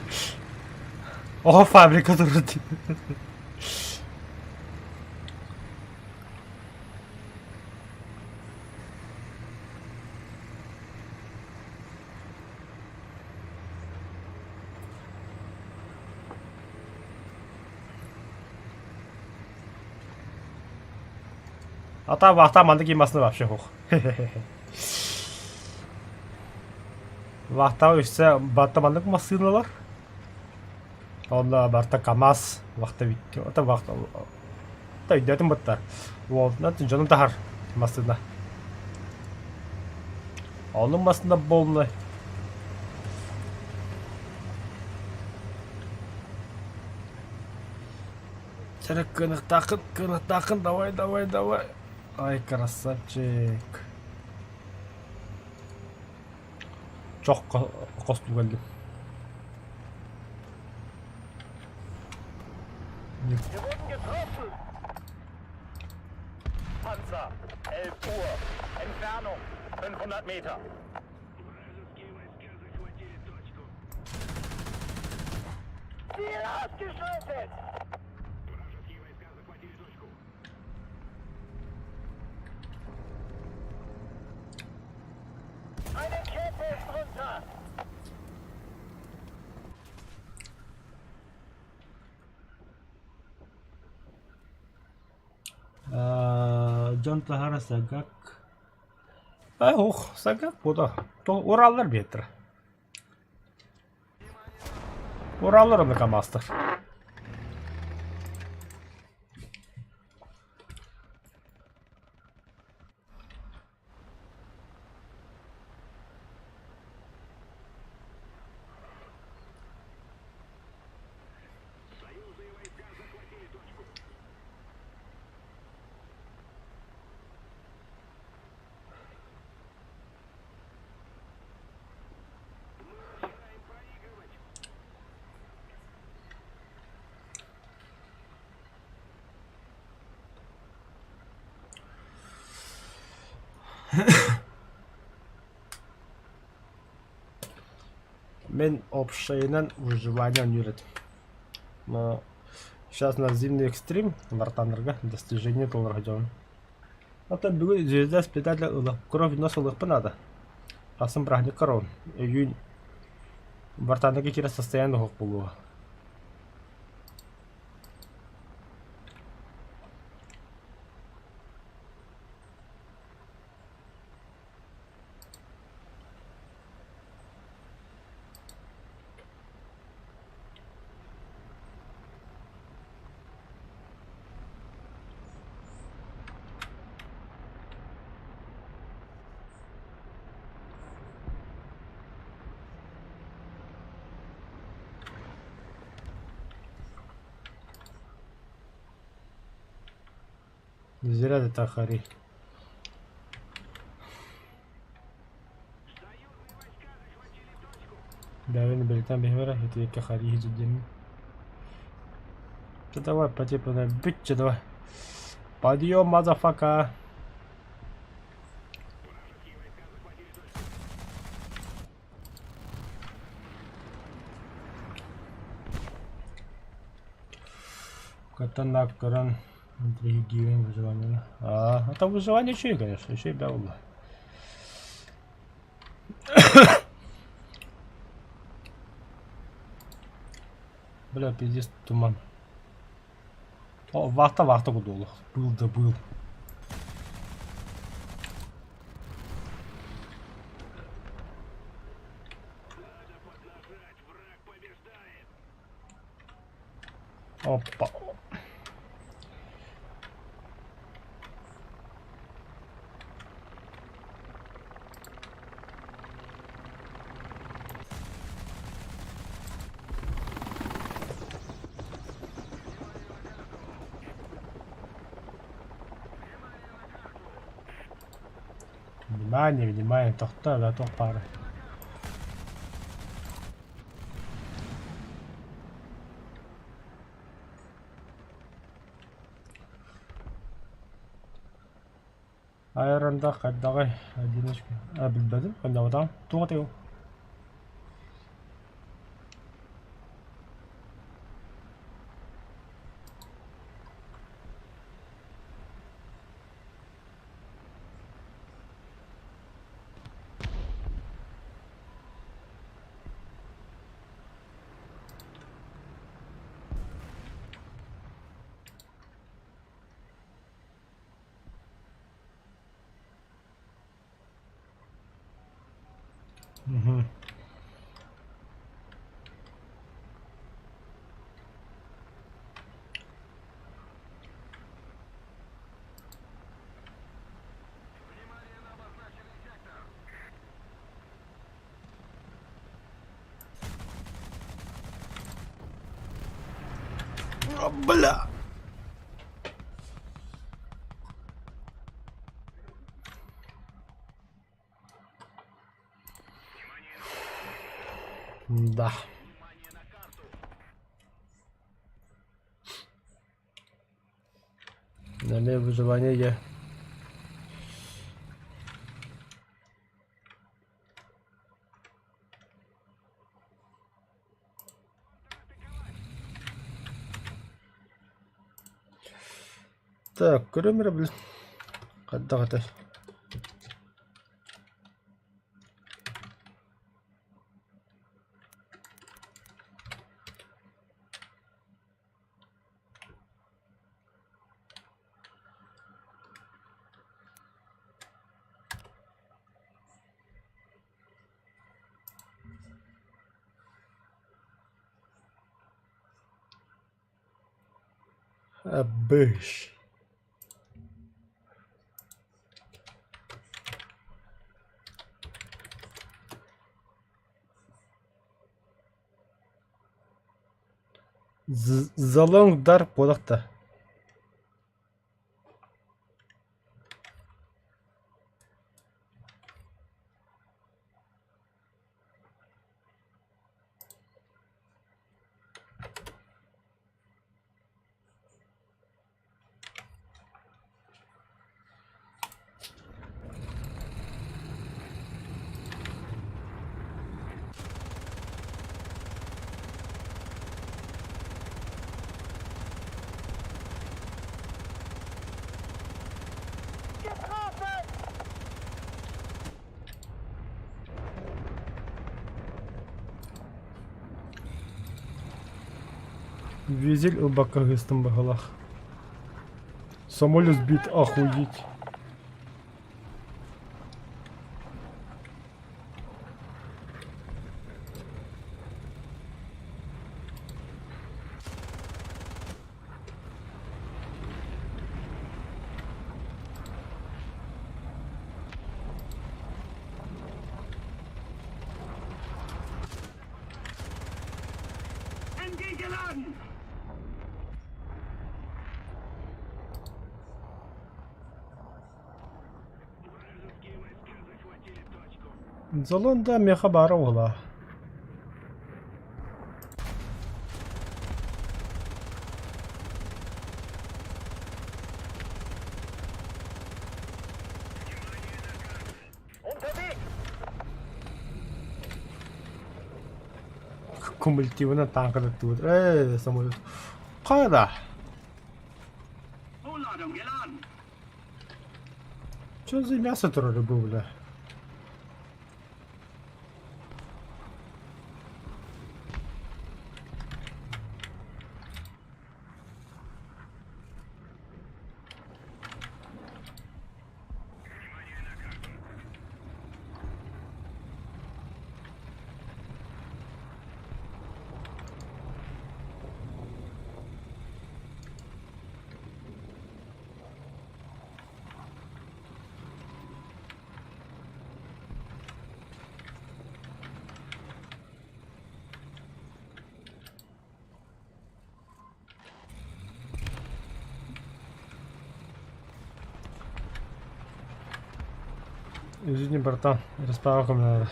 Оҕо фабрика турар дии. А там, а там маннык массыына вообще суох. Вахтаҕа өссө барыта маннык массыыналар. Онно барыта КамАЗ вахта бүттэ. Это вахта өйдөөтүм бытта. Уолунан дьону таһар массыына. Оннук массыына буолла. Чэрэ кыаныктааххын, кыаныктааххын, давай, давай, давай. Ай, красавчик. Чох хостуу кэллим. Wir wurden getroffen! Panzer, 11 Uhr. Entfernung, 500 Meter. Ziel ausgeschaltet! Eine Kette ist runter! Дьон таһара сагак. Ох, сагак бута. Ураллар биэттэр. Ураллар онно КамАЗтар. Мин общайынан выживание оонньуур этим. Но сейчас на зимний экстрим Вартанерга достижение толору сылдьабын. Оттон бүгүн звезда испытателя ыла кровь нос ылыахпын наада. Хасым праздник корон. Өйүүн Вартанерга киирэр состояние суох буолуо. Не зря ты так хари. Бэйэбин бэлиэтээн биһиэхэ итиэккэ хари иһитирдиэммин. Да давай по типу бүтчэ давай. Подъем, мазафака! Катанак көрөн интриһиргиибин выживание. А, это выживание үчүгэй, конечно, үчүгэй да буолла. Бля, пиздец, туман. О, вахта, вахта курдук Был да был. Опа. Внимание, внимание, тохтоо, да, туох баарый. Айранда хайдаҕый одиночка а билбэтим ханнабатаҕым туох этэй ол Угу. Бля! Да. Эмиэ выживание дьэ. Так, көрөм эрэ били хайдах этэй. Быш. The Long Dark буолахта. Визель ылбакка ыһыстым быһыылаах. Самолет сбит, охуеть. Залон да миэхэ баара уолаа. Кумулятивынан тааҥкалаттыбыт. Ээ, самолет. Хайа да? Что за мясо турары бу, бля? Извини, братан, расправка мне надо.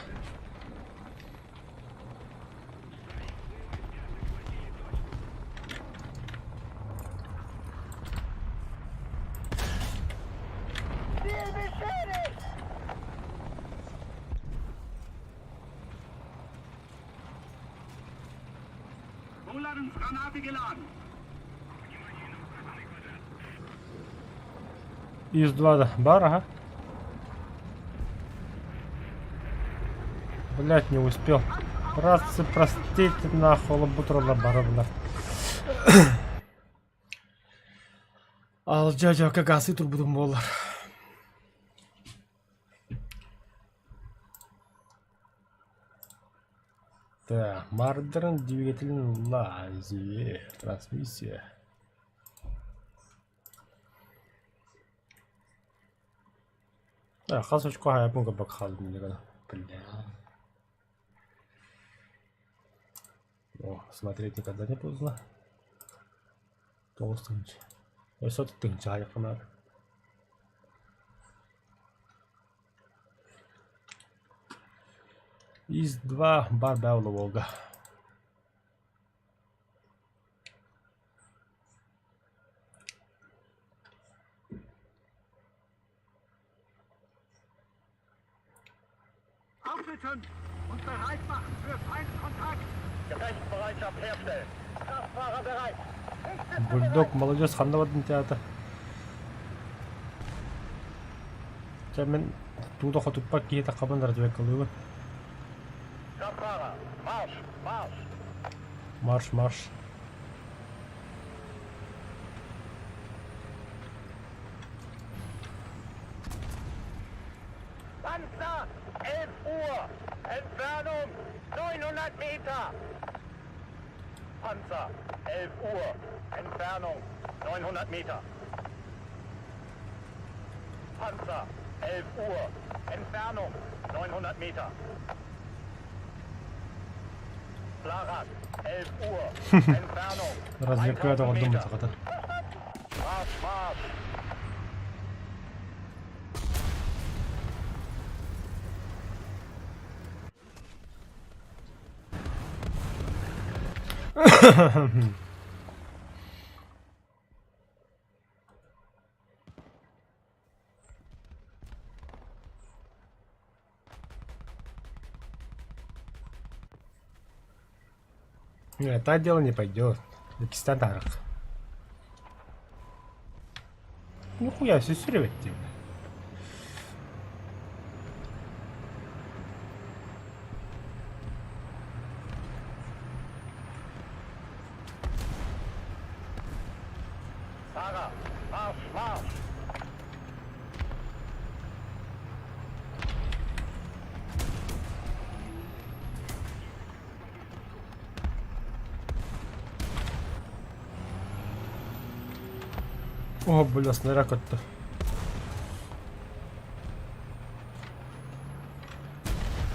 Из-2 да. Бар, ага. Блять, не успел. Братцы, простите, нахуй, лабутрола бара, бля. Алдьа-дьака гасы турбутум буоллар. Так, Мардерн двигатель лазер, трансмиссия. Хас очко хайапын курдук хаалбын гына. Бля. О, смотреть никогда не поздно. Тоҕус тыһыынча. Өссө тыһыынча аайы Из-2 бар бэула Волга. Aufsitzen und bereit machen für Feindkontakt. Gefechtsbereitschaft herstellen. Kraftfahrer bereit. Бульдог молодец ханна бардын театр. Чэ мин тууда хотуппат киһи хабан разведкалыыбын. Kraftfahrer, Marsch, Marsch. Марш, марш. Panzer, 11 Uhr. Entfernung 900 Meter. Panzer, 11 Uhr. Entfernung 900 Meter. Panzer, 11 Uhr. Entfernung 900 Meter. Larak, 11 Uhr. Entfernung Разведка 1000 доҕордум Meter. сахата. Marsch, Marsch. Нет, это дело не пойдет. Кистандарах. Нихуя, все серьезно. Fahrer, Marsch, Marsch. О, бля, снаряд көттө.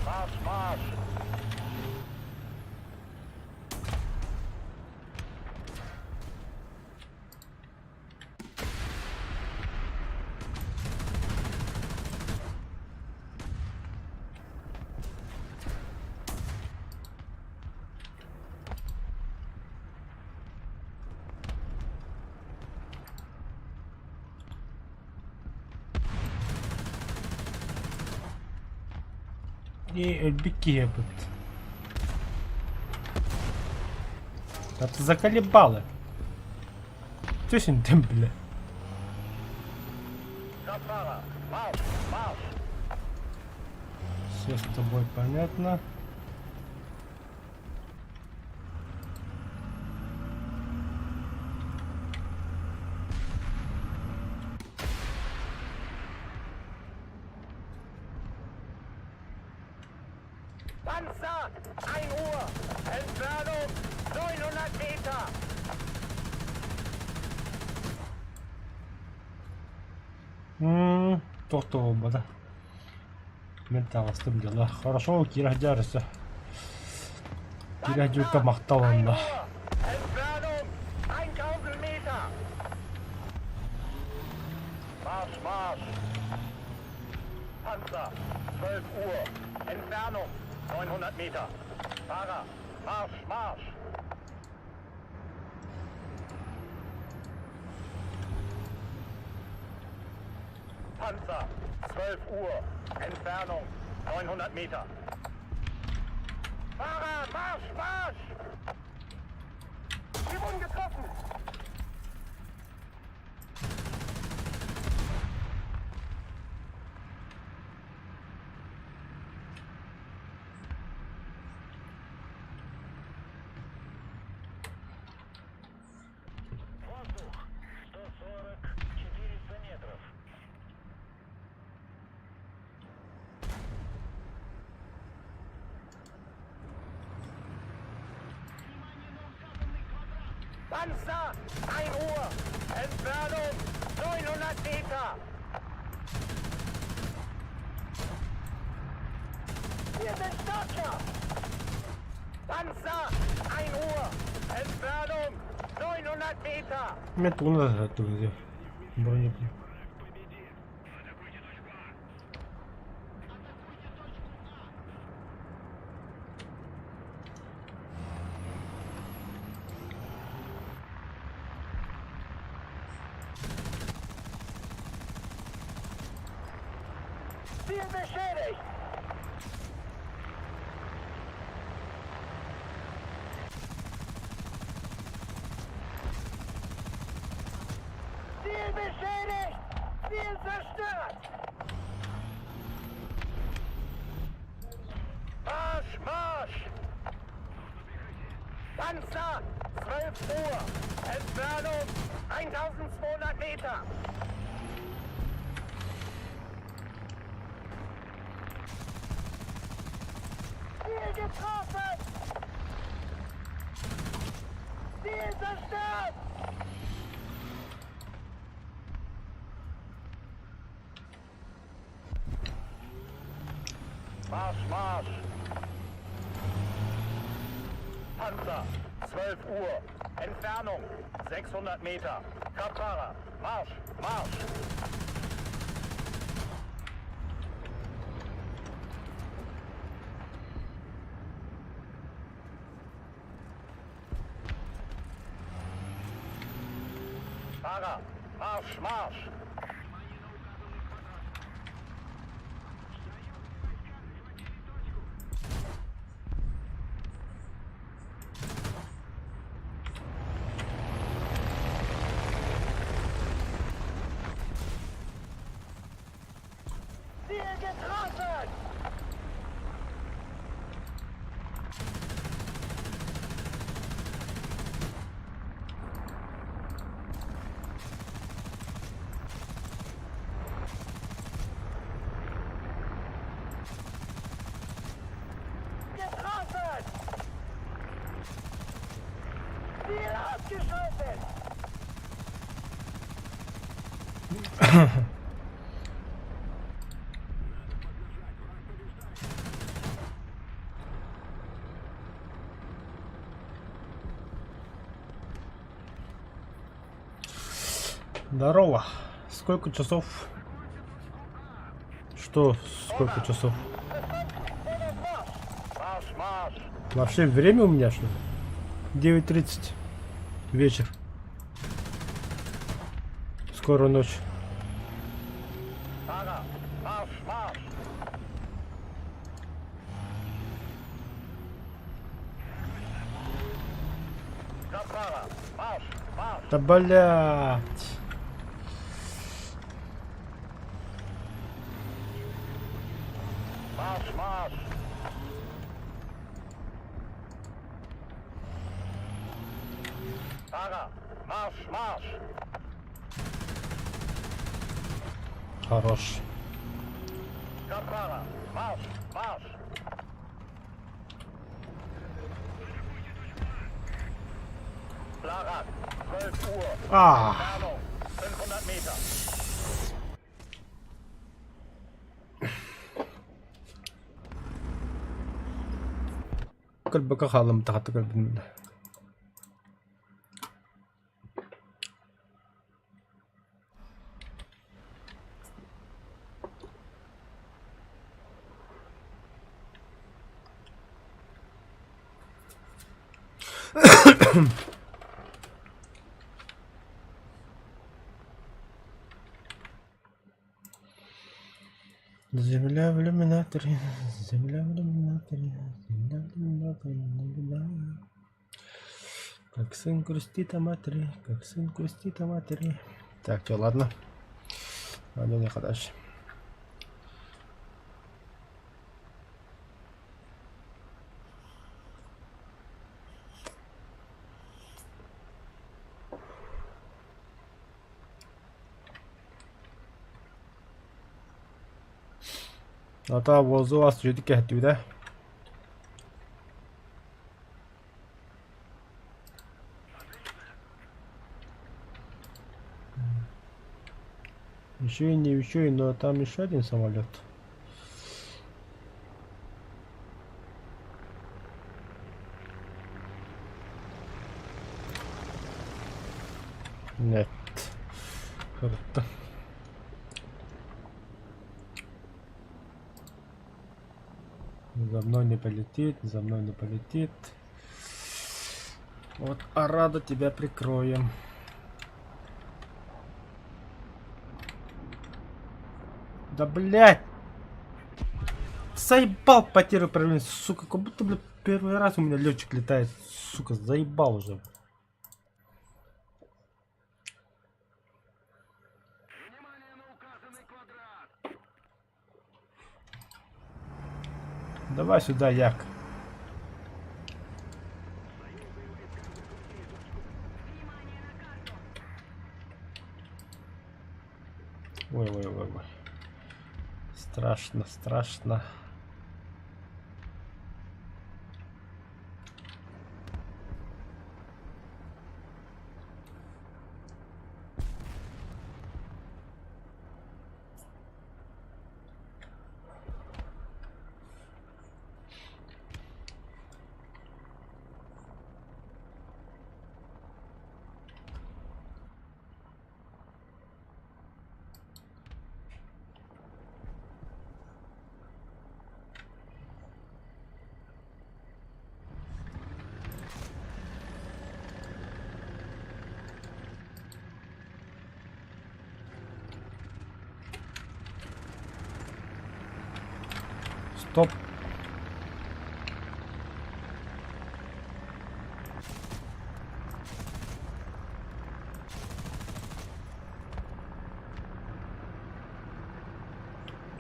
Marsch, Marsch. И өлбүт киһи ылбыт. Да ты заколебала. Түсүнтэн бile. Kraftfahrer, Marsch, Marsch! Все с тобой понятно. Panzer, 1 Uhr! Entfernung 900 Meter! М, Тохтообото. Мин таҕыстым дьоно. Хорошо киирэ сылдьар өссө. Киирэ сылдьыбыкка махтал 1 онно. Uhr! Entfernung 1000 Meter! Marsch, Marsch! Panzer, 12 Uhr! Entfernung 900 Meter! Fahrer, Marsch, Marsch! Panzer, 12 Uhr, Entfernung 900 Meter. Fahrer, Marsch, Marsch! Wir wurden getroffen! Воздух, 140, 400 метров. Panzer, 1 Uhr, Entfernung 900 Meter. Wir sind Störker. Panzer, 1 Uhr, Entfernung 900 Meter. Мен тугун да броня. Ziel beschädigt. Ziel beschädigt. Ziel zerstört. Marsch, Marsch! Panzer, 12 Uhr. Entfernung 1200 Meter. Ziel getroffen! Ziel zerstört! Marsch, Marsch! Panzer, 12 Uhr. Entfernung 600 Meter. Kraftfahrer, Marsch, Marsch! Fahrer, Marsch, Marsch! Ziel getroffen! Getroffen! Ziel ausgeschaltet! Здорово. Сколько часов? Что сколько часов? Marsch, Marsch! Вообще время у меня что ли? 9.30 вечер. Скоро ночь. Fahrer, Marsch, Marsch! Да блять! Marsch, marsch! Fahrer, marsch, marsch! Хорош. Kraftfahrer, marsch, marsch! Larak, 12 Uhr. А, Entfernung, 500 Meter. Көрбөккө хааллым тахатта көрбүн. Земля в иллюминаторе, земля в иллюминаторе, земля в иллюминаторе, не Как сын грустит о матери, как сын грустит о матери. Так, что, ладно. Ладно, не дальше. Ата возу ас жөдүк кэһэттибитэ. Еще и не еще и, но там еще один самолет. Нет. Круто. За мной не полетит, за мной не полетит. Вот, Арада тебя прикроем. Да блять! Заебал потерю управления, сука, как будто, блядь, первый раз у меня летчик летает, сука, заебал уже. Давай сюда, Як. Ой, ой, ой, ой. Страшно, страшно. Стоп.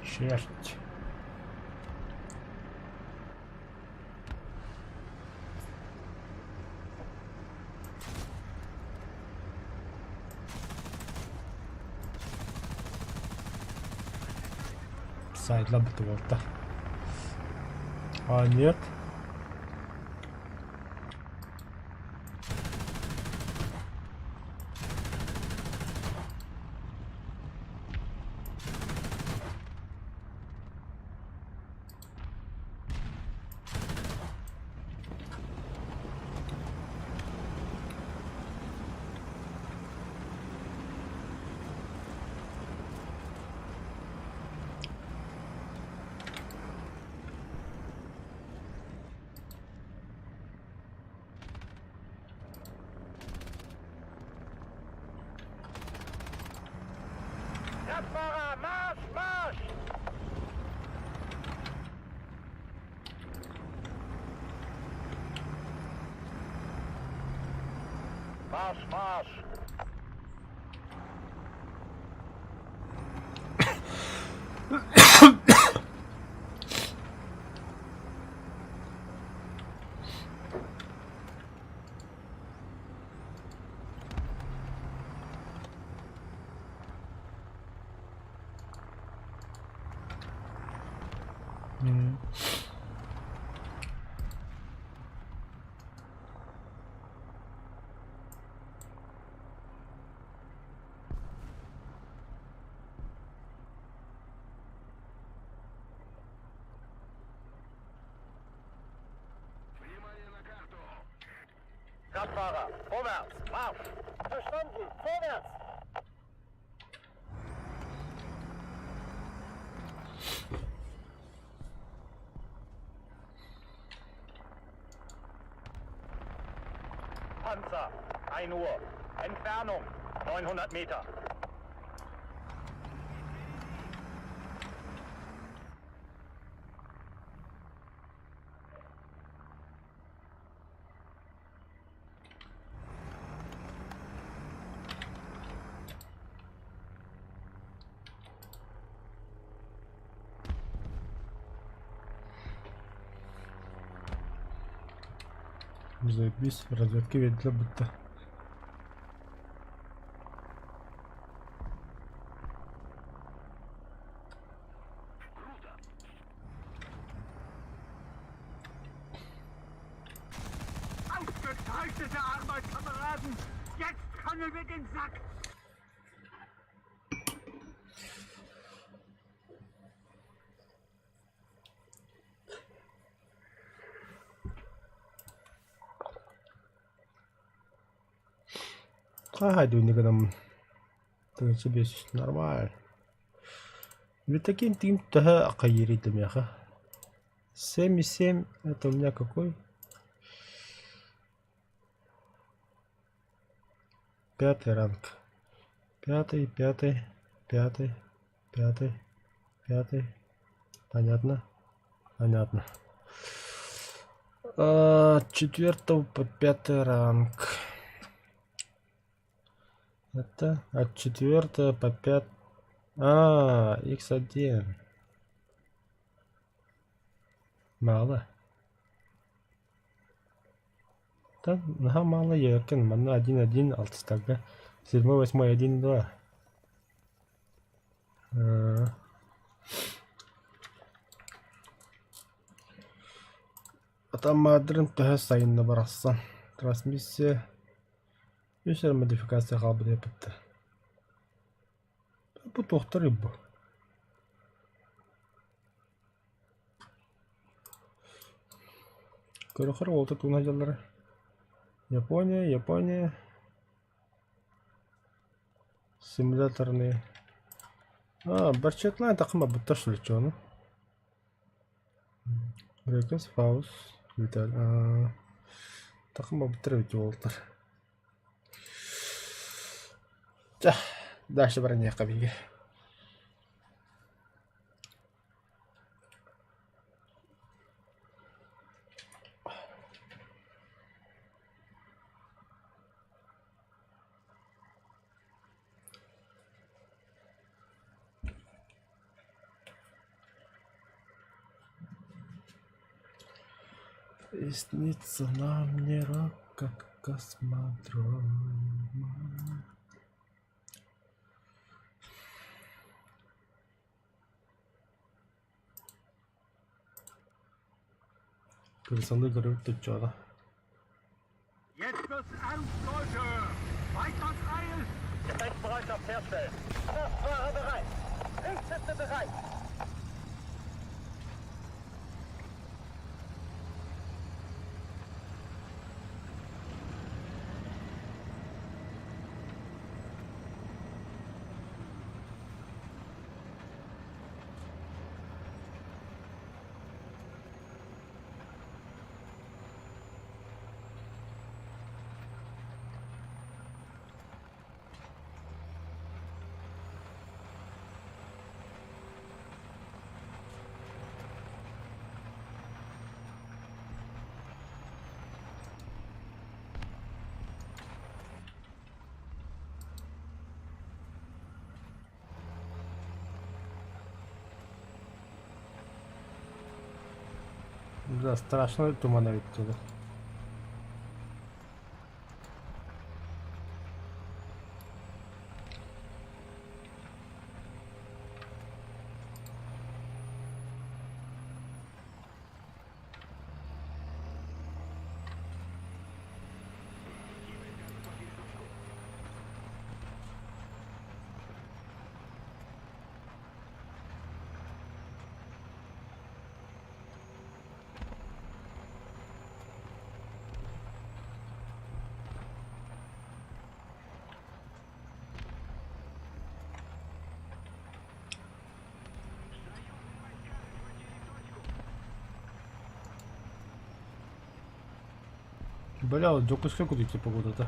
Черт. Сайдла бутылка. А нет. Marsch, marsch! Kraftfahrer, vorwärts, marsch! Verstanden, vorwärts! Panzer, 1 Uhr. Entfernung, 900 Meter. Заебись, разведки видно будто. Ausgezeichnete Arbeit, Kameraden! Jetzt handeln wir den Sack! Хаһа гынан тебе нормально. Ведь таким тим төһө хайырый меха. 7,7 это у меня какой? Пятый ранг. Пятый, пятый, пятый, пятый, пятый. Понятно? Понятно. А, четвертого по пятый ранг. Это от четвертого по пят... А, x1. Мало. Да, ага, мало екен. Манна 1-1, алтыстарга. Седьмой, восьмой, 1, 2. Атамадрын төһө сайынна барахсан. Трансмиссия. Үс эрэ модификация хаалбыт эппиттэр. Бу туохтар бу? Көрөхөр уолта туна дьаллара. Япония, Япония. Симуляторные. А, барчетлайн такыма бутта шулечону. Рекес, Фаус, Виталь. А, такыма буттар бит уолтар. Ча, дальше бараньяка биге. И снится нам не рок, как космодрома. Кырсалы көрүп түччода. Jetzt wird's ernst, Leute! Weidmanns Heil! Gefechtsbereitschaft herstellen. Kraftfahrer bereit. Richtschütze bereit. Да, страшно туман эбит дьэ. Бля, Дьокуускай кудуйта погодата.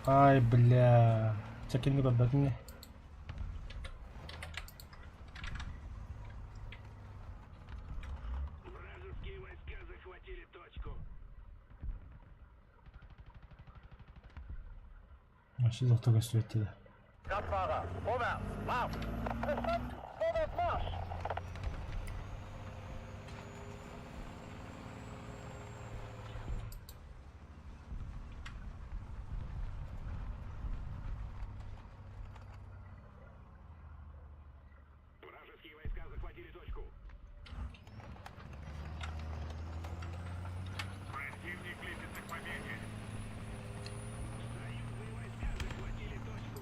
Ай, бля. Чэкини көрбөтүҥ ээ. Вражеские войска захватили точку. Вообще доктор көстүбэт Kraftfahrer, vorwärts, marsch! Verstanden, vorwärts, marsch! Вражеские войска захватили точку. Противник близится к победе. Союзные войска захватили точку.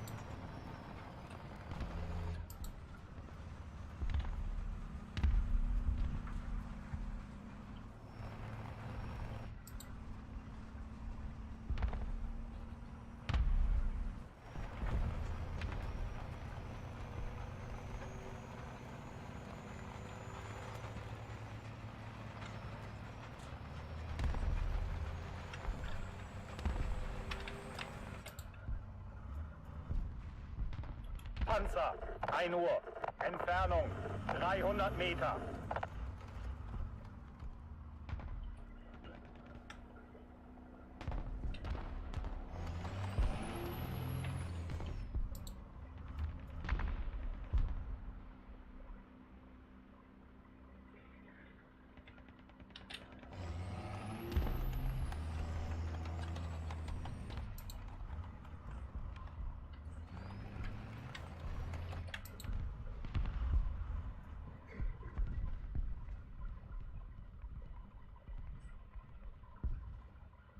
Panzer, 1 Uhr. Entfernung 300 Meter.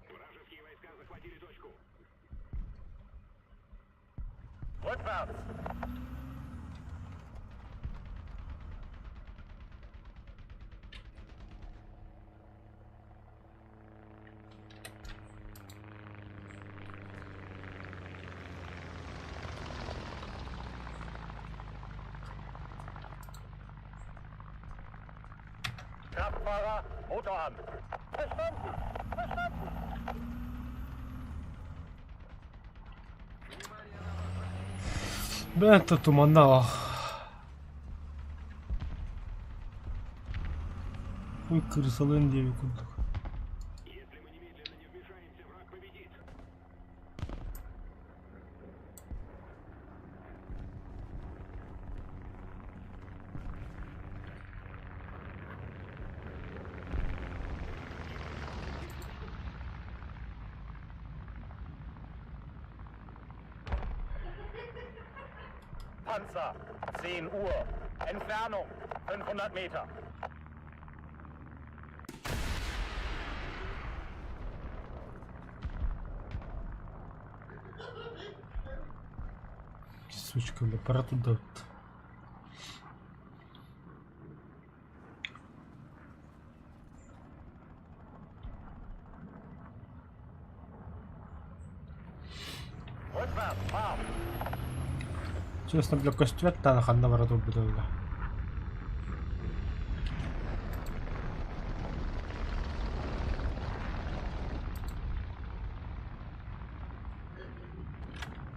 Вражеские войска захватили точку. Rückwärts. Kraftfahrer, Motor an. Verstanden! Verstanden! Бля, туманнаах. Ой, кырсалыан диэбит курдук. Если мы немедленно не вмешаемся, враг победит. Panzer, 10 Uhr. Entfernung 500 Meter. Сучка, бля, пора туда. Rückwärts, marsch! Честно, бля, көстүбэт даҕаны ханна бара турбута бля.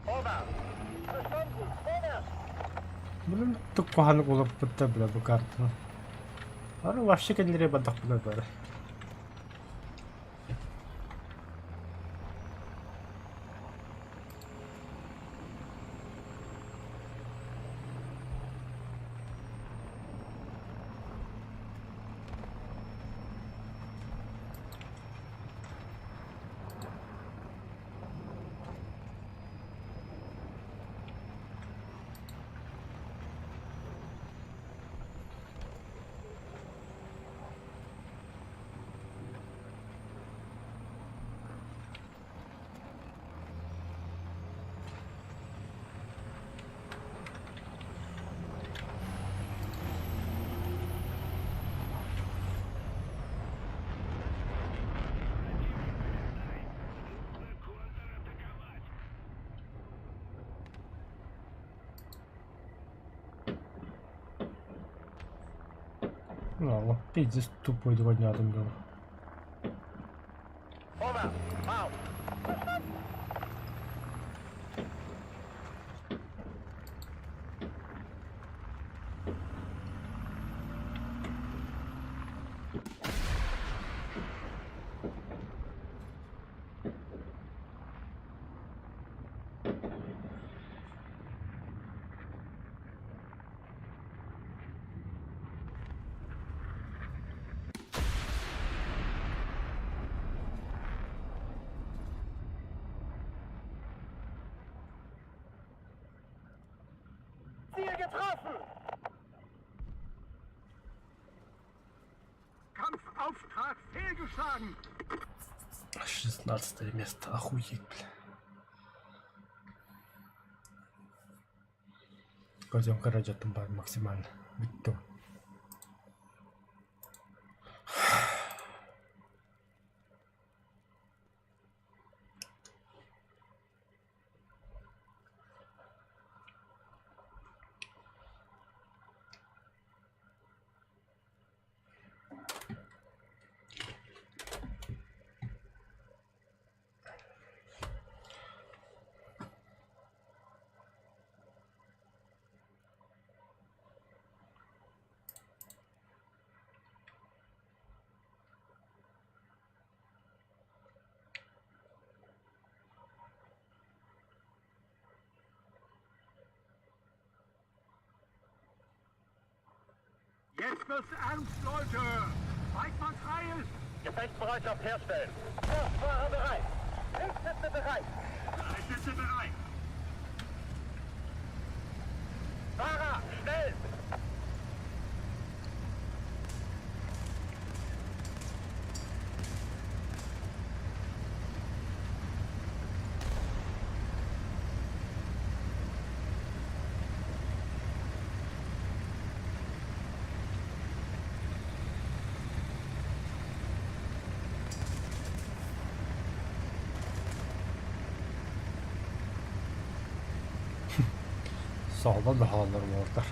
Vorwärts! Verstanden, vorwärts! Блин, туох куһаҕаннык уларыппыттар бля бу картаны. Ары вообще кэннилэрэ бардахпына бары. Ну, пиздец тупой 2 дня там было. Vorwärts! Marsch! Ziel getroffen! Kampfauftrag fehlgeschlagen! 16 место, охуеть, бля. Пойдем, короче, там максимально. Бүттүм. Jetzt wird's ernst, Leute! Weidmanns Heil! Gefechtsbereitschaft herstellen! Kraftfahrer bereit! Kriegsschütze bereit! Schütze bereit! Fahrer, schnell! Sağdan da havalarım orada.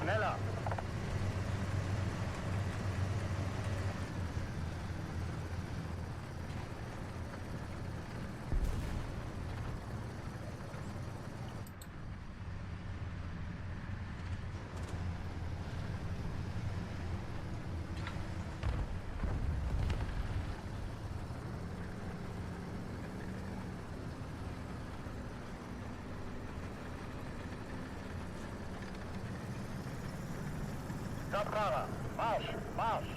Schneller! Kraftfahrer, Marsch, Marsch!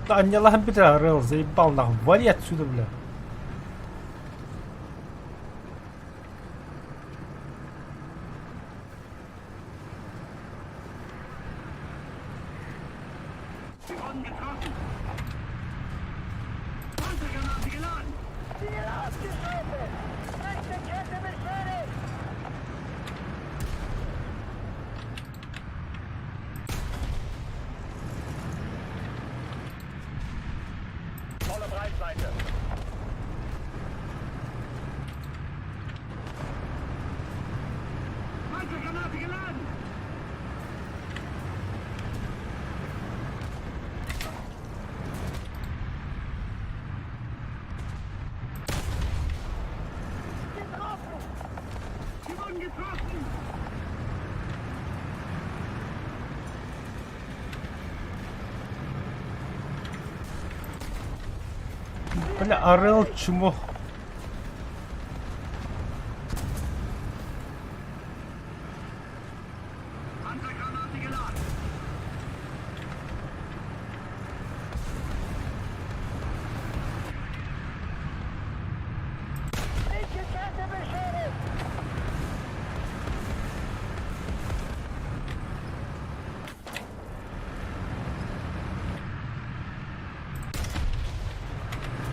Да не лампитра, Рэл, заебал нахуй. Вали отсюда, бля. Volle Breitseite. Panzergranate geladen! Getroffen! Wir wurden getroffen! Бля, Орел чмо. Panzergranate geladen! Linke Kette beschädigt!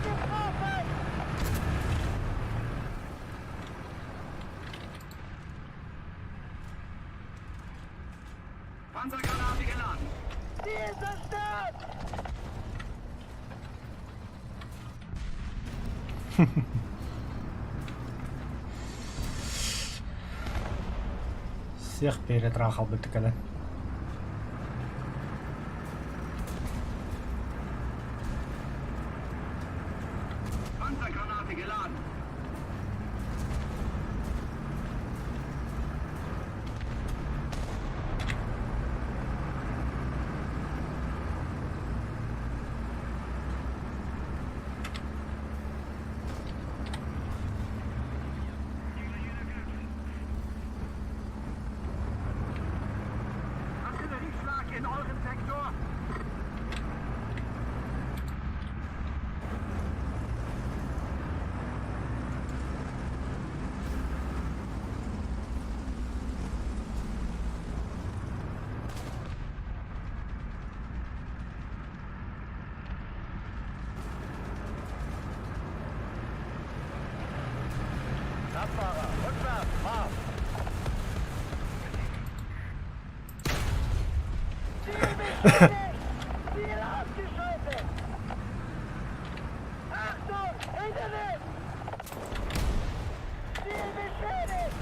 Getroffen! Panzergranate geladen! Ziel zerstört! Всех перетрахал бы ты когда. Panzergranate geladen! Artillerieschlag in eurem Sektor! Kraftfahrer, rückwärts, Marsch! Ziel beschädigt! Ziel ausgeschaltet! Achtung! Hinternis! Ziel beschädigt!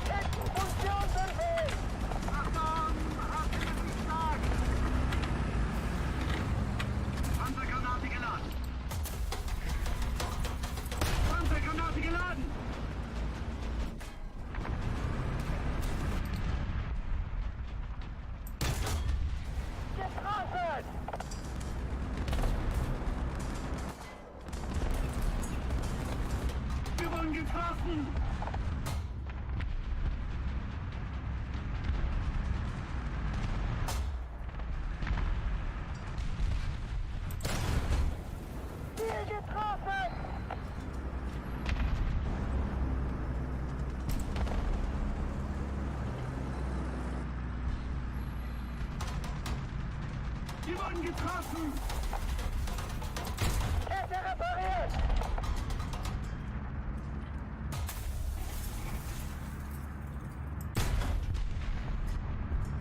Kettenfunktionsunfähig! Achtung! Artillerieschlag! Panzergranate geladen! Panzergranate geladen! Getroffen! Wir wurden getroffen! Ziel getroffen! Wir Getroffen! Kette repariert!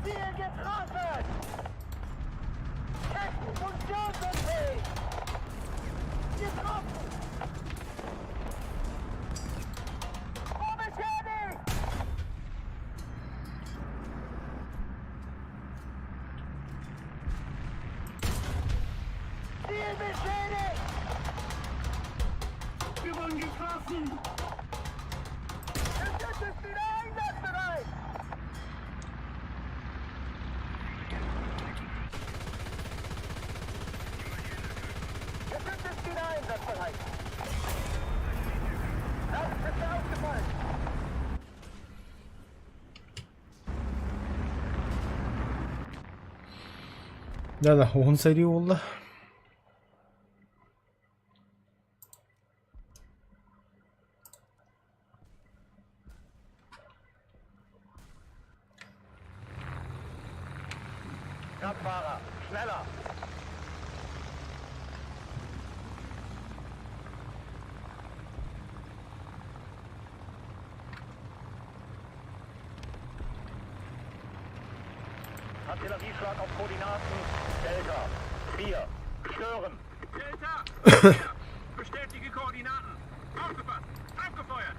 Ziel getroffen! Ketten funktionsunfähig! Getroffen! Beschädigt! Ziel beschädigt! Wir wurden getroffen! Geschütz ist wieder einsatzbereit! Geschütz ist wieder einsatzbereit! Das ist ausgefallen! Да-да, уһун сэрии буолла. Kraftfahrer, schneller! Artillerieschlag auf Koordinaten Delta 4. Stören. Delta 4. Bestätige Koordinaten. Aufgepasst. Abgefeuert.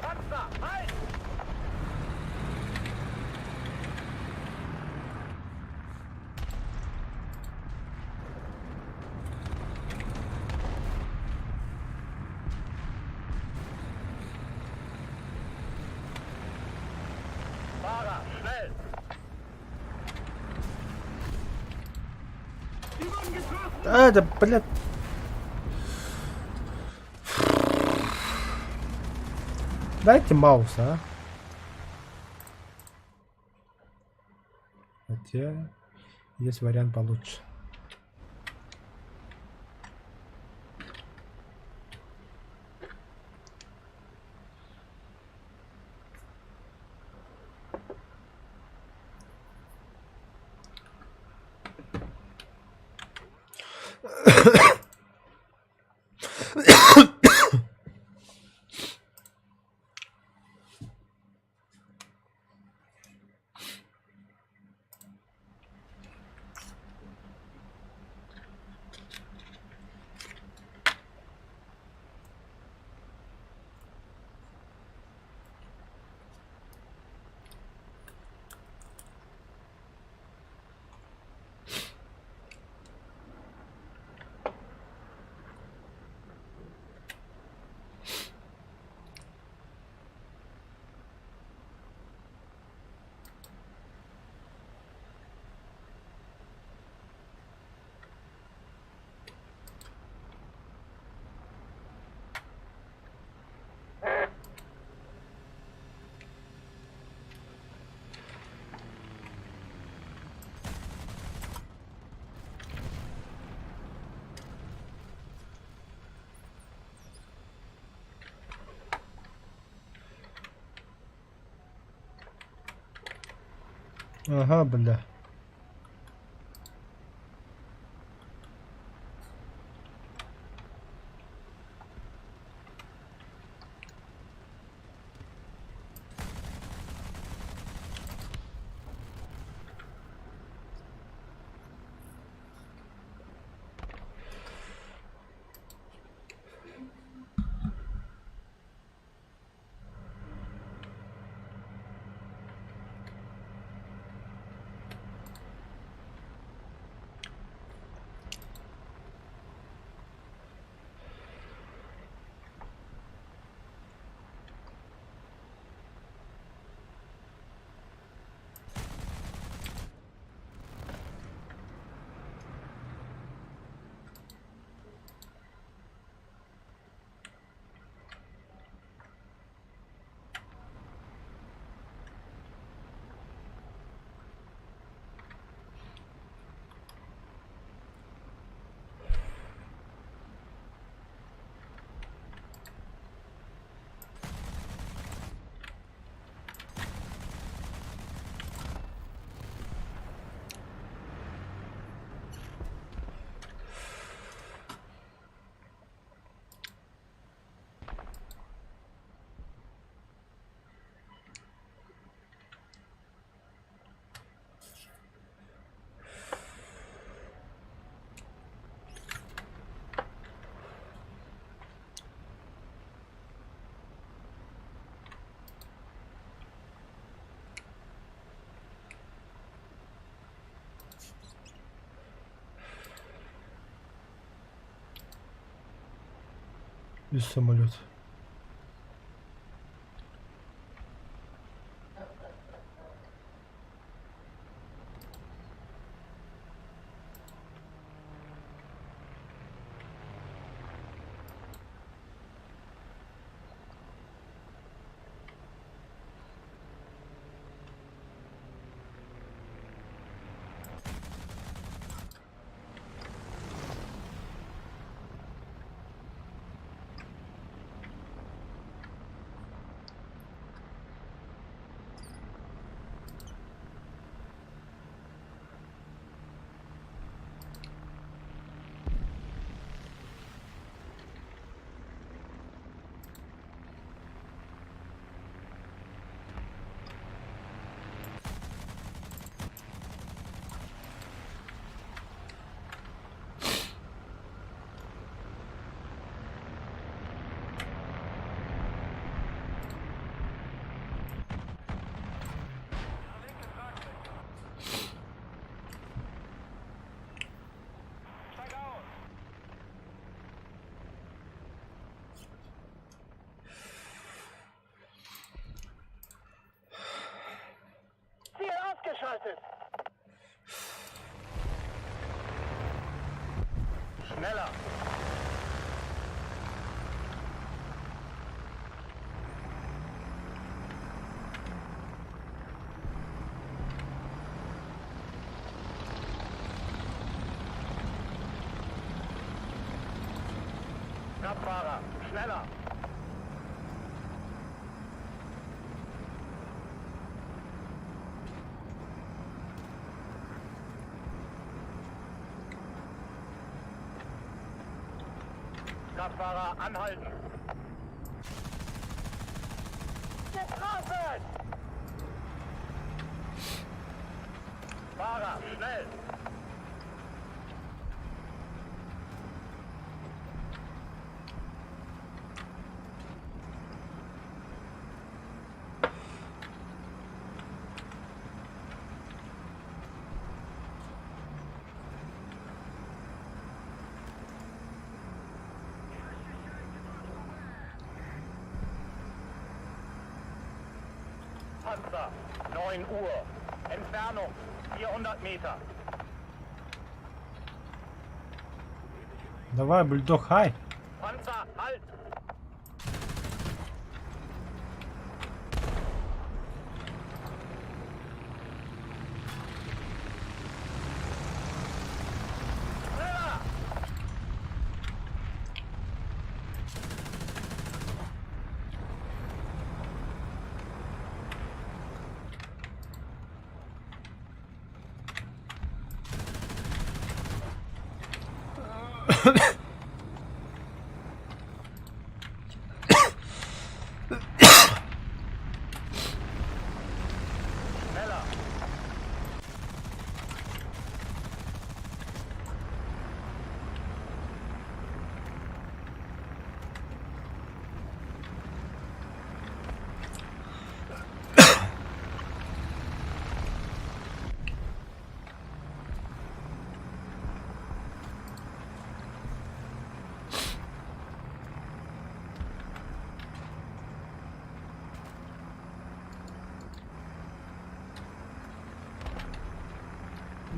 Panzer, halt! Fahrer, schnell! Die wurden getroffen! А, да, блядь. Дайте Мауса, а. Хотя, есть вариант получше. Ага, бля. Үс самолет. Ziel ausgeschaltet. Schneller. Kraftfahrer, schneller. Kraftfahrer, anhalten. Getroffen! Fahrer, schnell! Panzer, 9 Uhr. Entfernung 400 Meter. Давай, бульдог, хай! Panzer, halt! Schneller! Schneller!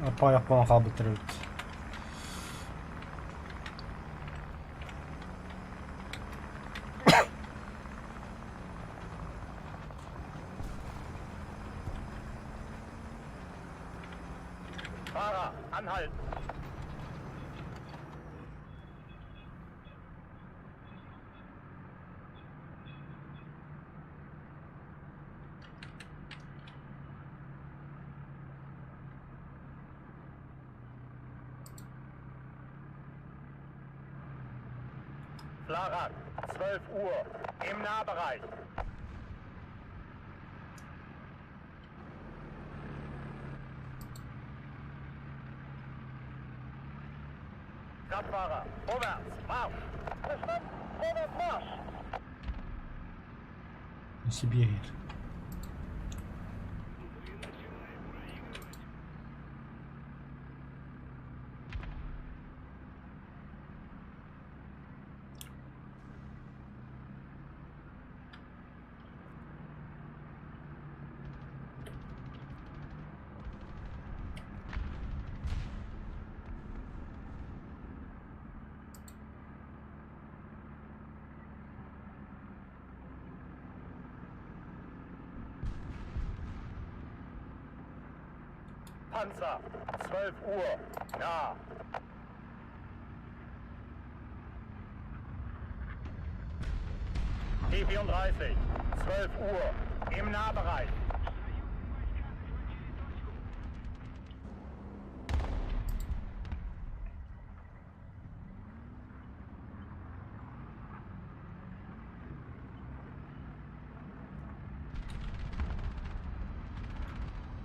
Аппаах буолан хаалбыттар эбит. Fahrer, anhalten! Larak, 12 Uhr, im Nahbereich. Kraftfahrer, vorwärts, Marsch! Verstanden, vorwärts, Marsch! Сибирь. Panzer, 12 Uhr, nah. T-34, 12 Uhr, im Nahbereich.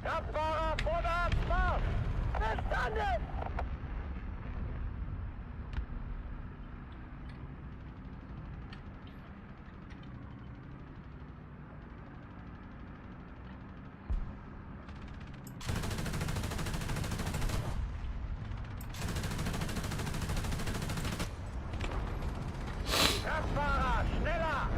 Kraftfahrer, vorwärts, Marsch! Verstanden! Kraftfahrer, schneller!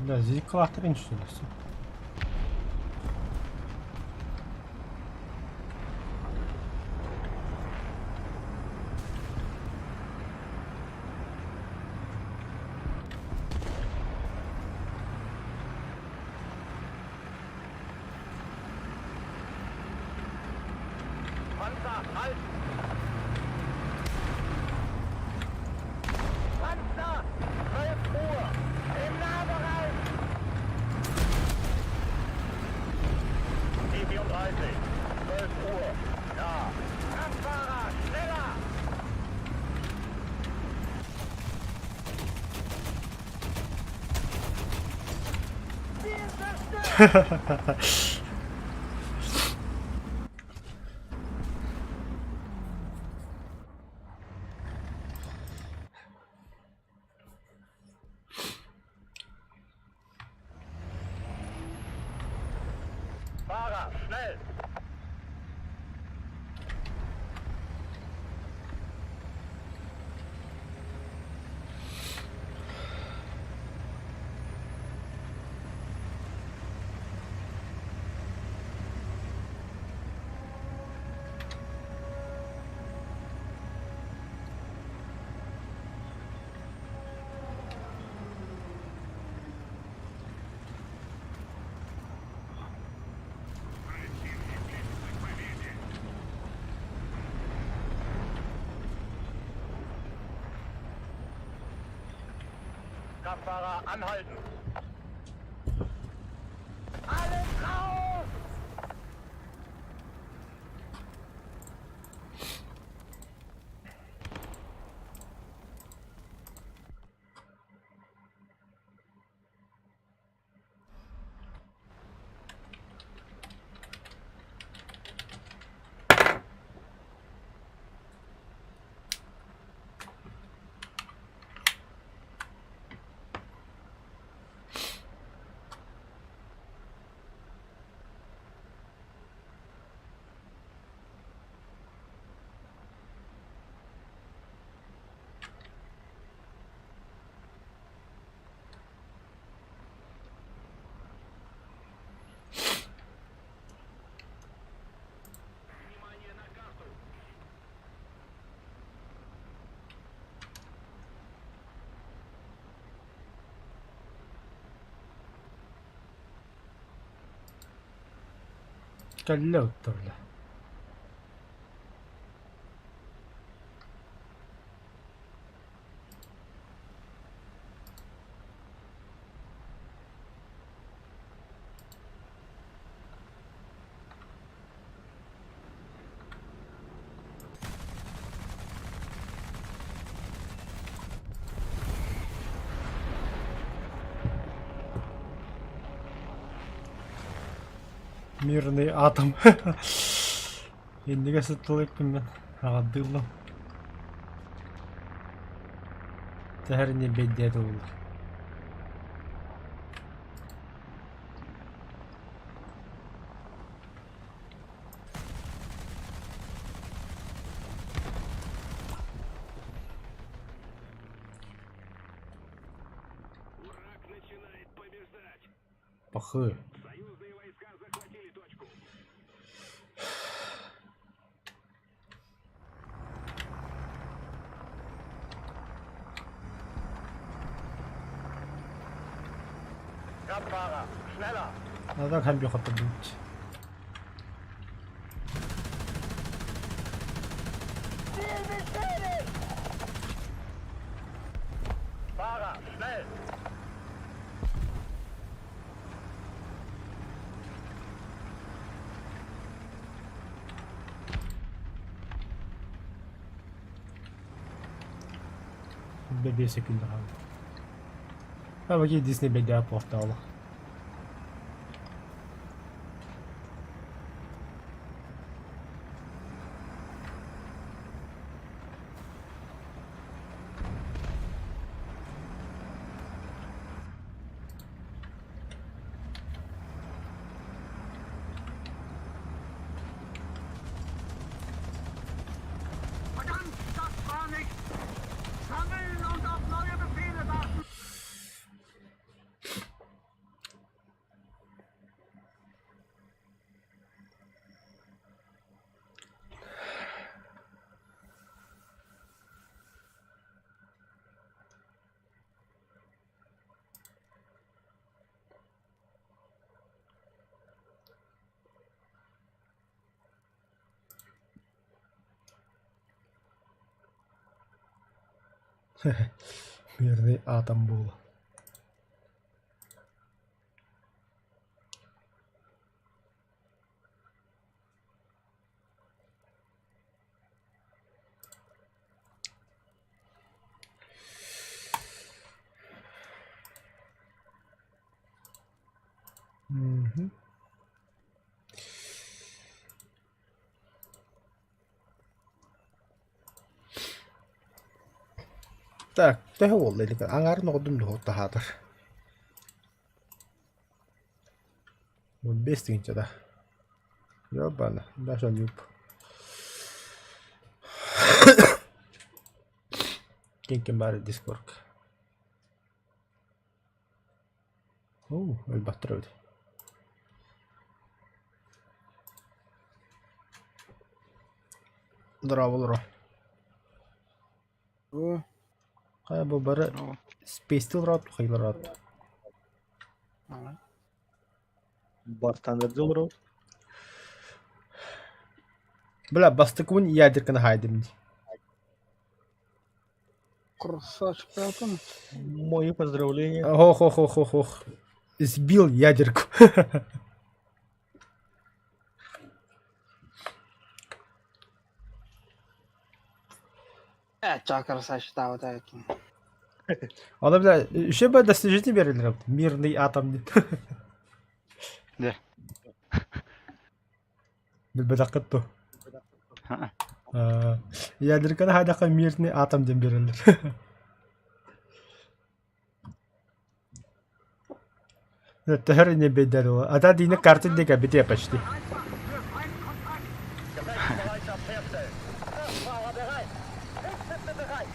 Да, зеркала что ли? Panzer, halt! Panzer, 12 Uhr, im Nahbereich! T-34, 12 Uhr, nah. Kraftfahrer, schneller! Ziel zerstört! Fahrer, schnell! Kraftfahrer, anhalten! Alle drauf! Внимание на карту! Кэллэ бля. Мирный атом. Иннигэ сыттылыкпын мен аҕардыыллам. Тэһэрини бэйдиэ тыллар. Враг начинает Пахы. Союзные войска захватили точку. Kraftfahrer, schneller! А так һәм пехота будет. Ziel beschädigt! Fahrer, schnell! Бэбиэ секунда хаалла. А Disney бэдээ портала. Verdammt, das war nicht! Sammeln und auf neue Befehle warten! Мирный атом был. Мгм. Так, төһө буолла илик аҥаарын оҕодум дуо таһаатар. 15 тыһыынча да. Ёбана, даже люб. Ким баар Discord. Оо, өлбөттөр эбит. Дорооболоро. Хайа бу бары Space рот хайларат. Бастандырды олорор. Бля, бастакыбын ядерканы хаайдым дии. Красавчик, братан. Мои поздравления. Ох, ох, ох, ох, ох. Сбил ядерку. Э, чё, красавчик, да, вот это. Она, бля, еще бы достижение берилер. Мирный атом диэн. Дьэ. Билбэтэххит дуо? Ядерканы хайдахха мирный атом диэн биэрэллэр. Төһөр не бэйдэр А диини карты диэки битиэ почти. Gefechtsbereitschaft herstellen. Kraftfahrer bereit. Kriegsschütze bereit.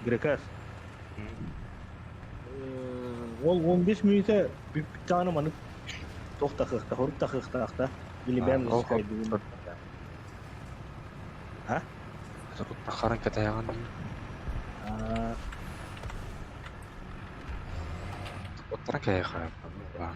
Грекас. Ол 15 мүнүүтэ бүппүт маны туох тахыахта, хорук тахыахтаахта. Или бэм Ол скайдыбын. А? Тахаран кэтэһэҕин Аа, Оттаран кэйэхэ. аа,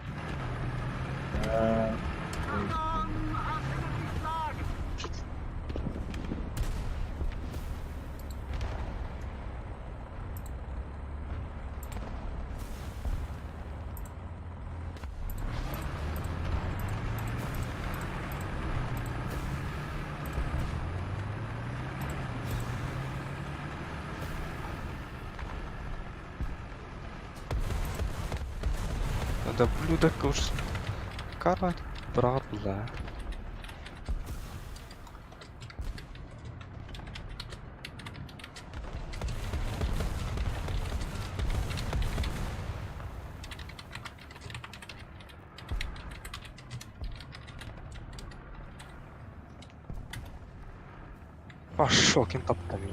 Да ублюдок уж карать быраҕар. Пошел, кем таптами.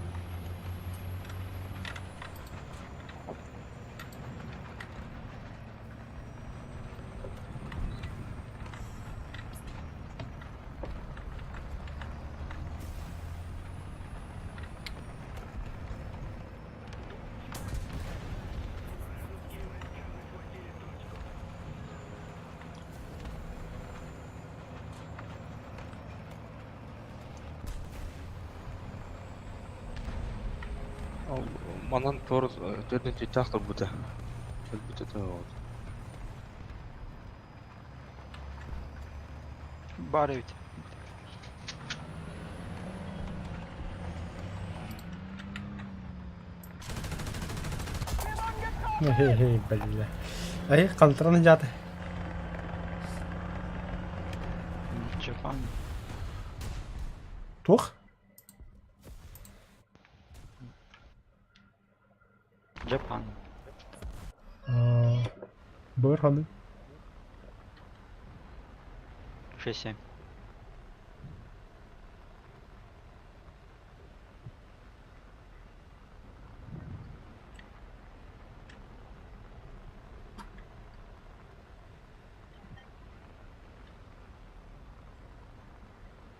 Манан тор төрдүн түттаах турбута. Өлбүтэ тоҕо. Баар эбит. Бля. Ай, хантаран дьаата. Japan. Туох? Japan. Бөр ханнык? 6-7.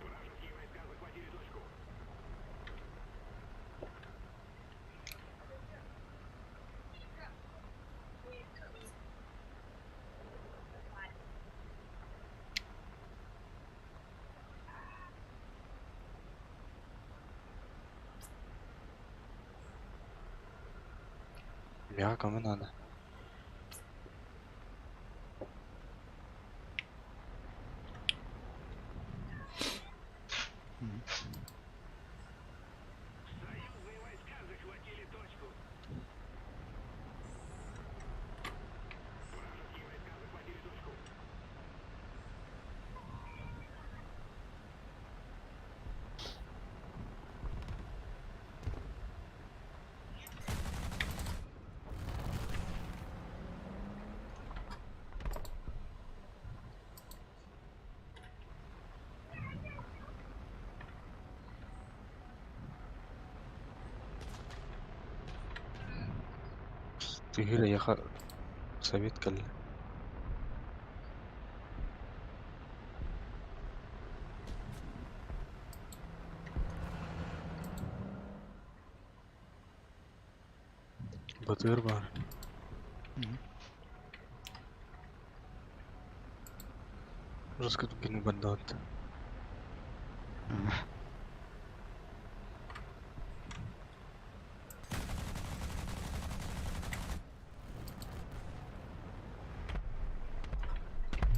Вражеские войска захватили точку. Миэхэ көмө наада. Союзные войска захватили точку. Вражеские войска захватили точку. Түһүр эйиэхэ совет кэллэ. Батыр баар. Жестко кини бардаҕыт.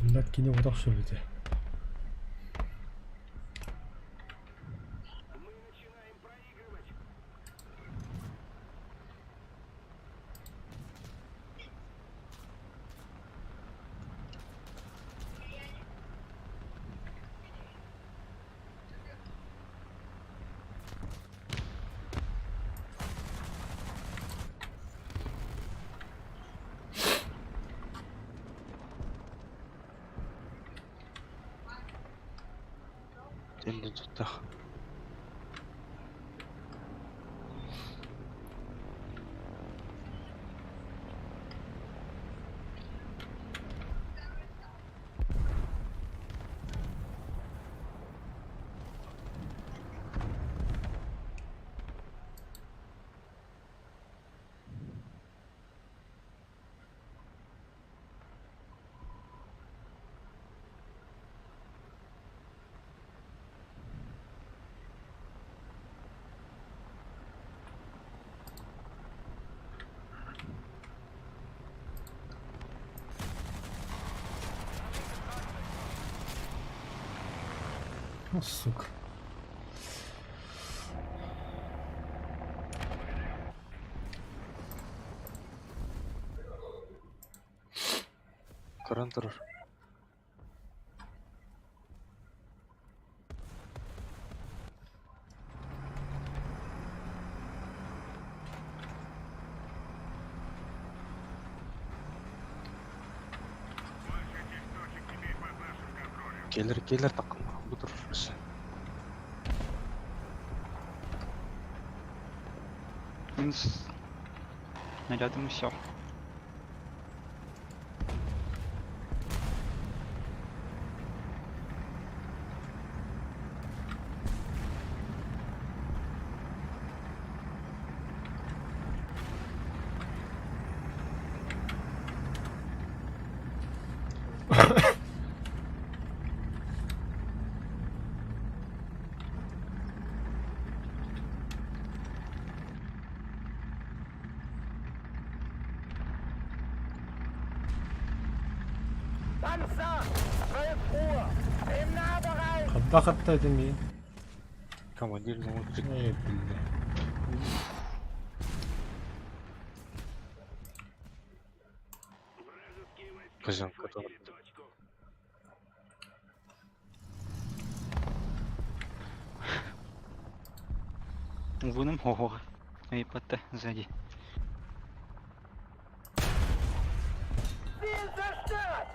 Бля, кини утах сөбүтэ. Мы начинаем проигрывать. Тенден туттах. Ну, сука. Көрөн турар. Большая часть точек теперь под нашим контролем. Келер келер такым бу турар өссө. Минус. Нарядом все. Samstag, 12 Uhr. Im Nahbereich. Хайдах атта этим миин? Командир замочек. Эй, бля. Вражеские войска Казанка захватили точку. Выном ого. Эй, ПТ сзади. Ziel zerstört.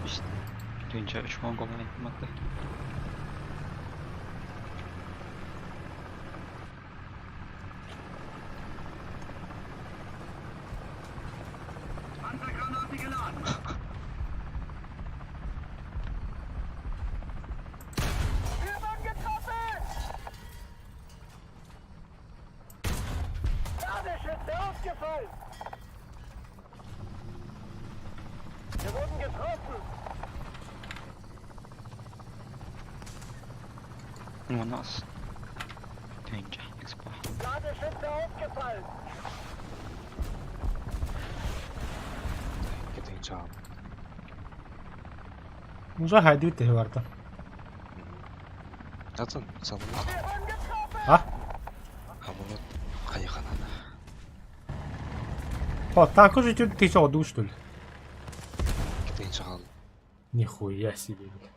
Үс тыһыынча үч монгол айтмады. Panzergranate geladen. Wir wurden getroffen! Ladeschütze ausgefallen! Wir wurden getroffen! У нас тыһыынча экспа. Ladeschütze ausgefallen! Кетен чаап. Уже хайдыы тэһи барда. Атын самолет. Wir wurden getroffen! А? Самолет хайханана. О, так уже тут ты что, душ, что ли? Кетен чаал. Нихуя себе, бля.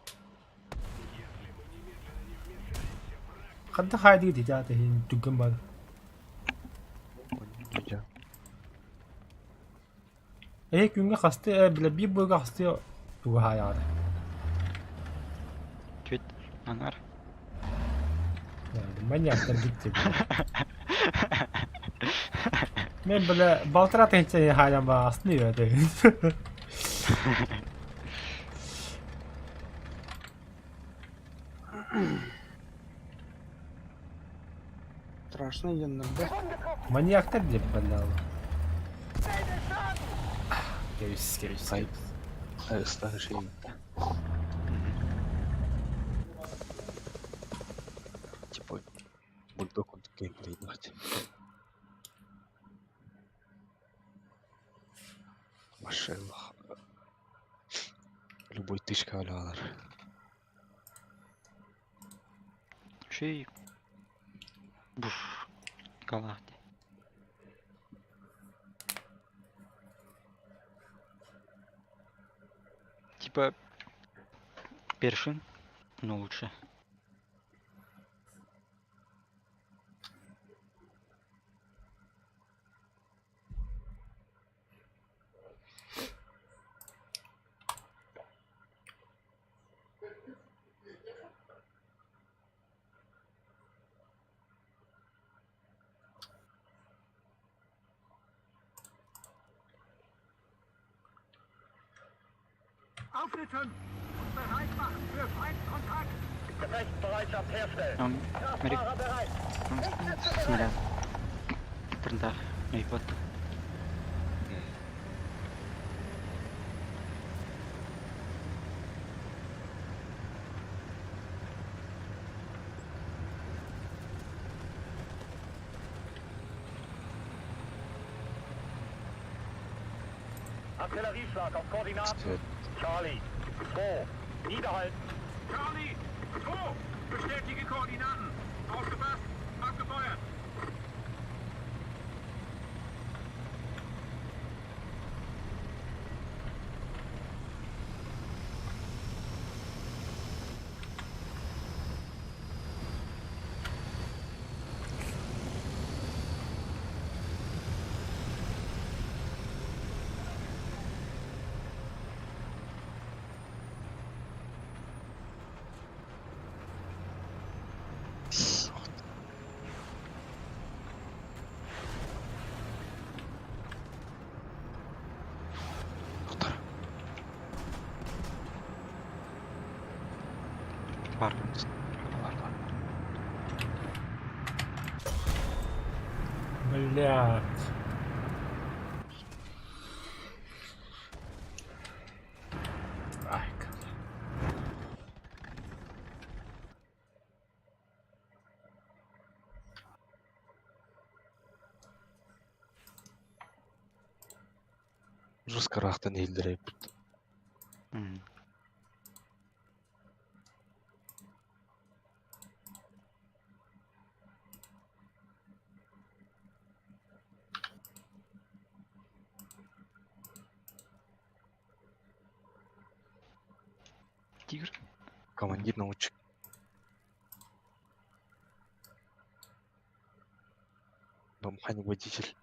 Хайдах хайдыы дии тэһи түгэн бар. Я. Эй, күҥҥэ хасты, бля, биир буйга хасты туга хаайаҕар. Түөт аңар. Маньяктар гитти, бля. Мен, бля, балтыра тыһыынча хаайан ба астыны үөтэ. Страшно идем, да? Маньяктар деп, бля. Кебис, кебис, Ай. кебис. Старший. Типа бульдог он геймплей дать. Машаллах. Любой тычка алалар. Шей. Буф. Галахти. Типа першин, но лучше. Aufsitzen und bereit machen für Feindkontakt! Gefechtsbereitschaft herstellen! Ам, Мерик, Kraftfahrer bereit! снаряд. Трындах. Эй, вот. Artillerieschlag auf Koordinaten Charlie 2. Niederhalten! Charlie, 2! Bestätige Koordinaten. Aufgepasst, abgefeuert. Бар. Бар, бар. Блядь. Ай, как. Жестко ыраахтан иһиллэр эбит. Тигр. Командир научик. Но механик водитель.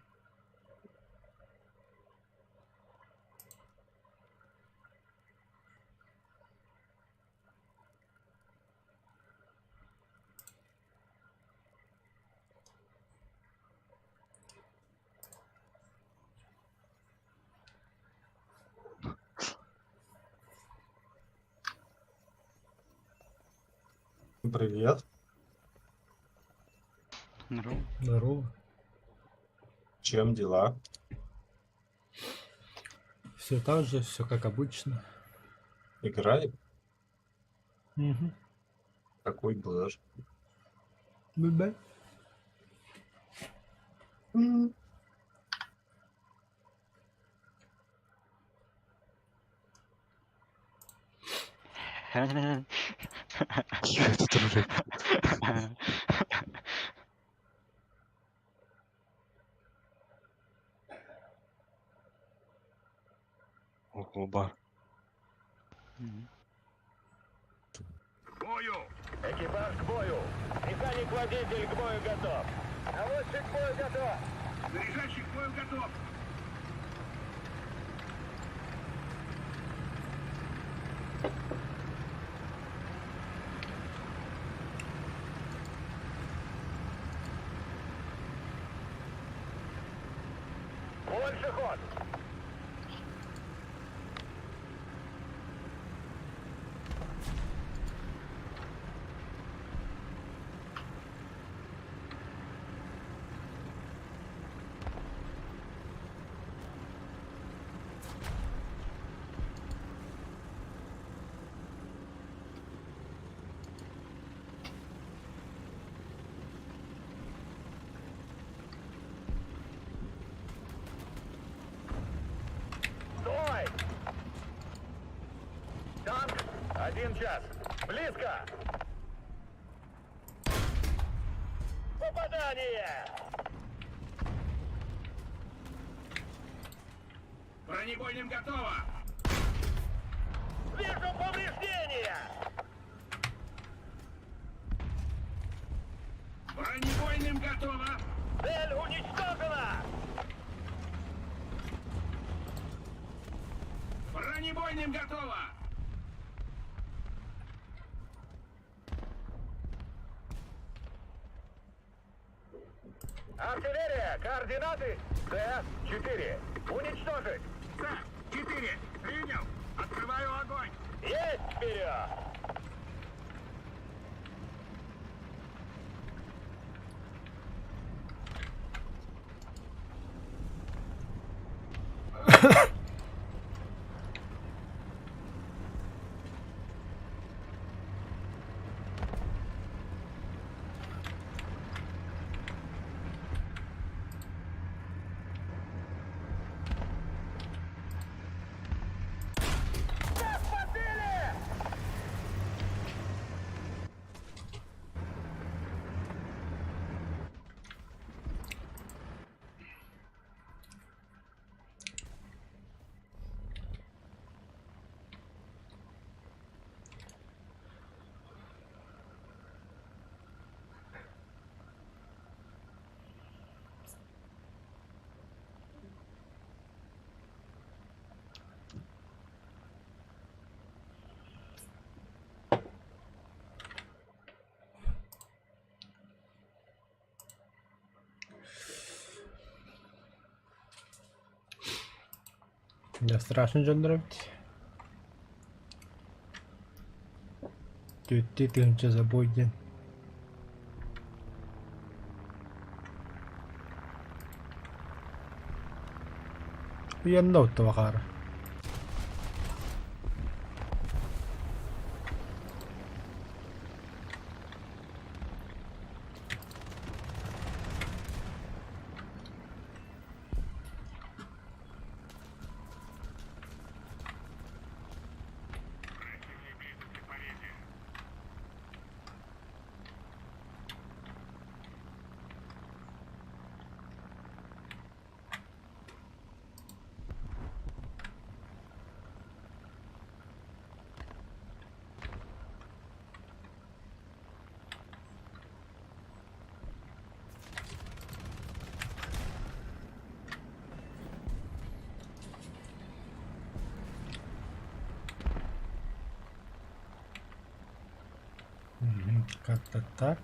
Привет. Здорово. Здорово. Чем дела? Все так же, все как обычно. Играй? Угу. Какой блэш? Б. Это дружок. Ого, бар. К бою! Экипаж к бою! Механик-водитель к бою готов! Наводчик к бою готов! Заряжающий к бою готов! Больше ход! Стой! Танк, один час. Близко! Попадание! Бронебойным готово! Вижу повреждения! Бронебойным готово! Цель уничтожена! Бронебойным готово! Артиллерия, координаты С-4. Уничтожить! С-4! Принял! Открываю огонь! Есть вперед! Нас подбили! Не страшно дьоннор эбит. Түөртүү тыһыынча забой диэн. Уйанна оттубахаара. Как-то так.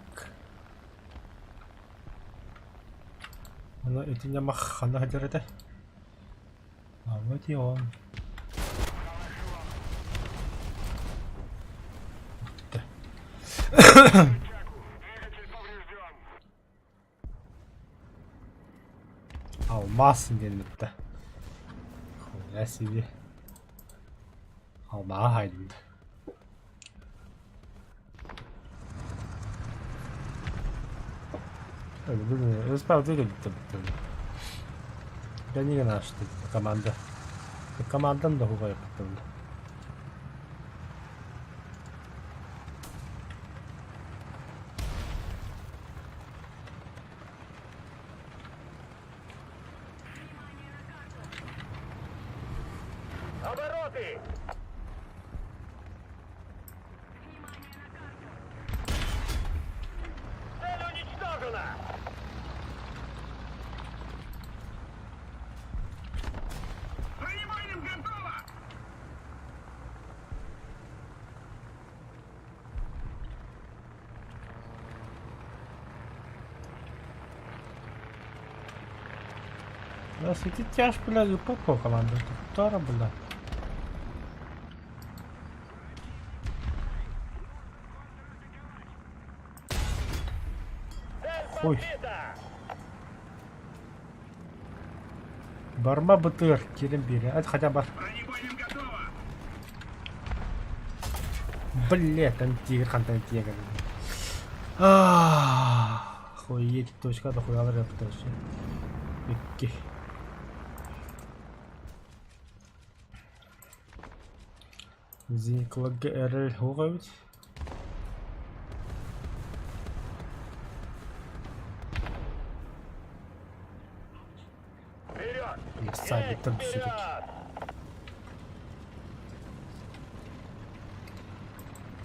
Ону ити ньамах ханна сылдьар этэ? А вот и он. Алмаас диэн бүттэ. Хуя себе. Алмааһы хайдым. Ганига наш команда. Командан да хугайппын. Обороты! Цель уничтожена! Бронебойным готово! Да, свети тяж, бля, по команда. Тора, бля. Хуй. Барма БТР, кирен бире. Это хотя бы. Бля, там тигр, хантан тигр. Охуеть, точка дохуя рэп точно. Икки. Зинклаг РЛ хугавит. Сабиттан все-таки.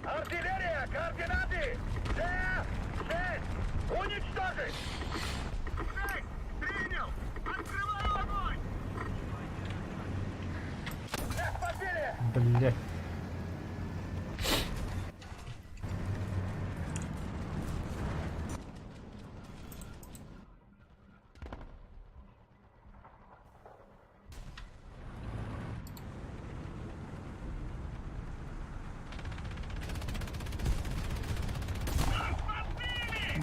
Артиллерия, координаты! Д-6! Уничтожить! Шесть! Принял! Открываю огонь! Всех подбили! Блять.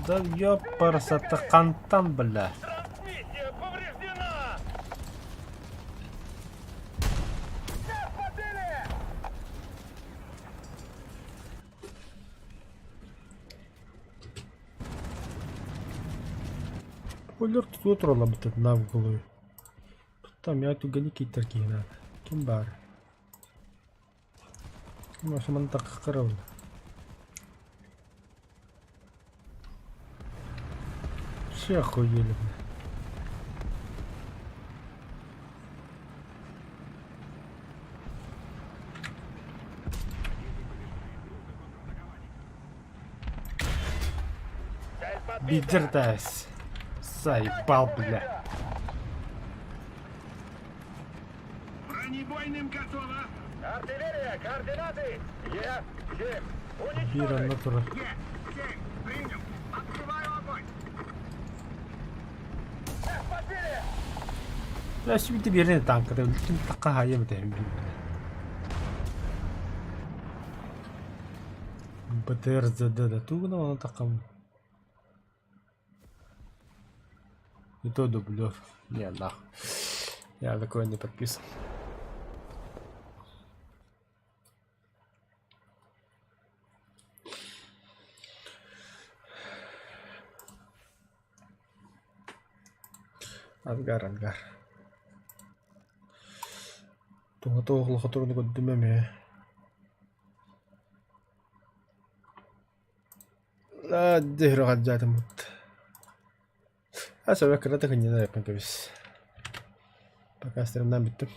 Да ёпарса-то хантан, бля. Трансмиссия повреждена! Всех подбили! Полер тут туралабыт навгылыы. Там я түгэни кийтэр киһи наада. Ким баар? Маша таккарабын. Все охуели, бля. Цель подбита! Бидердас. Заебал, бля. Бронебойным готово! Артиллерия, координаты! Е-7! Бира Уничтожить! натура. Е-7! Принял! Открываю огонь! Всех подбили! Я şimdi birini tankladı. Bütün takka hayır mı dedim. ПТРЗД да тугунан ону таххам. Не то дублер. Не, нах. Я такое не подписан. Ангар, ангар. Туһата оҕолохоторуну көрдүм эмиэ. Дьиһирҕалдьаатым А сөбө кыра да кынньана эппин кэбис. Пока стримнаан бүттүм.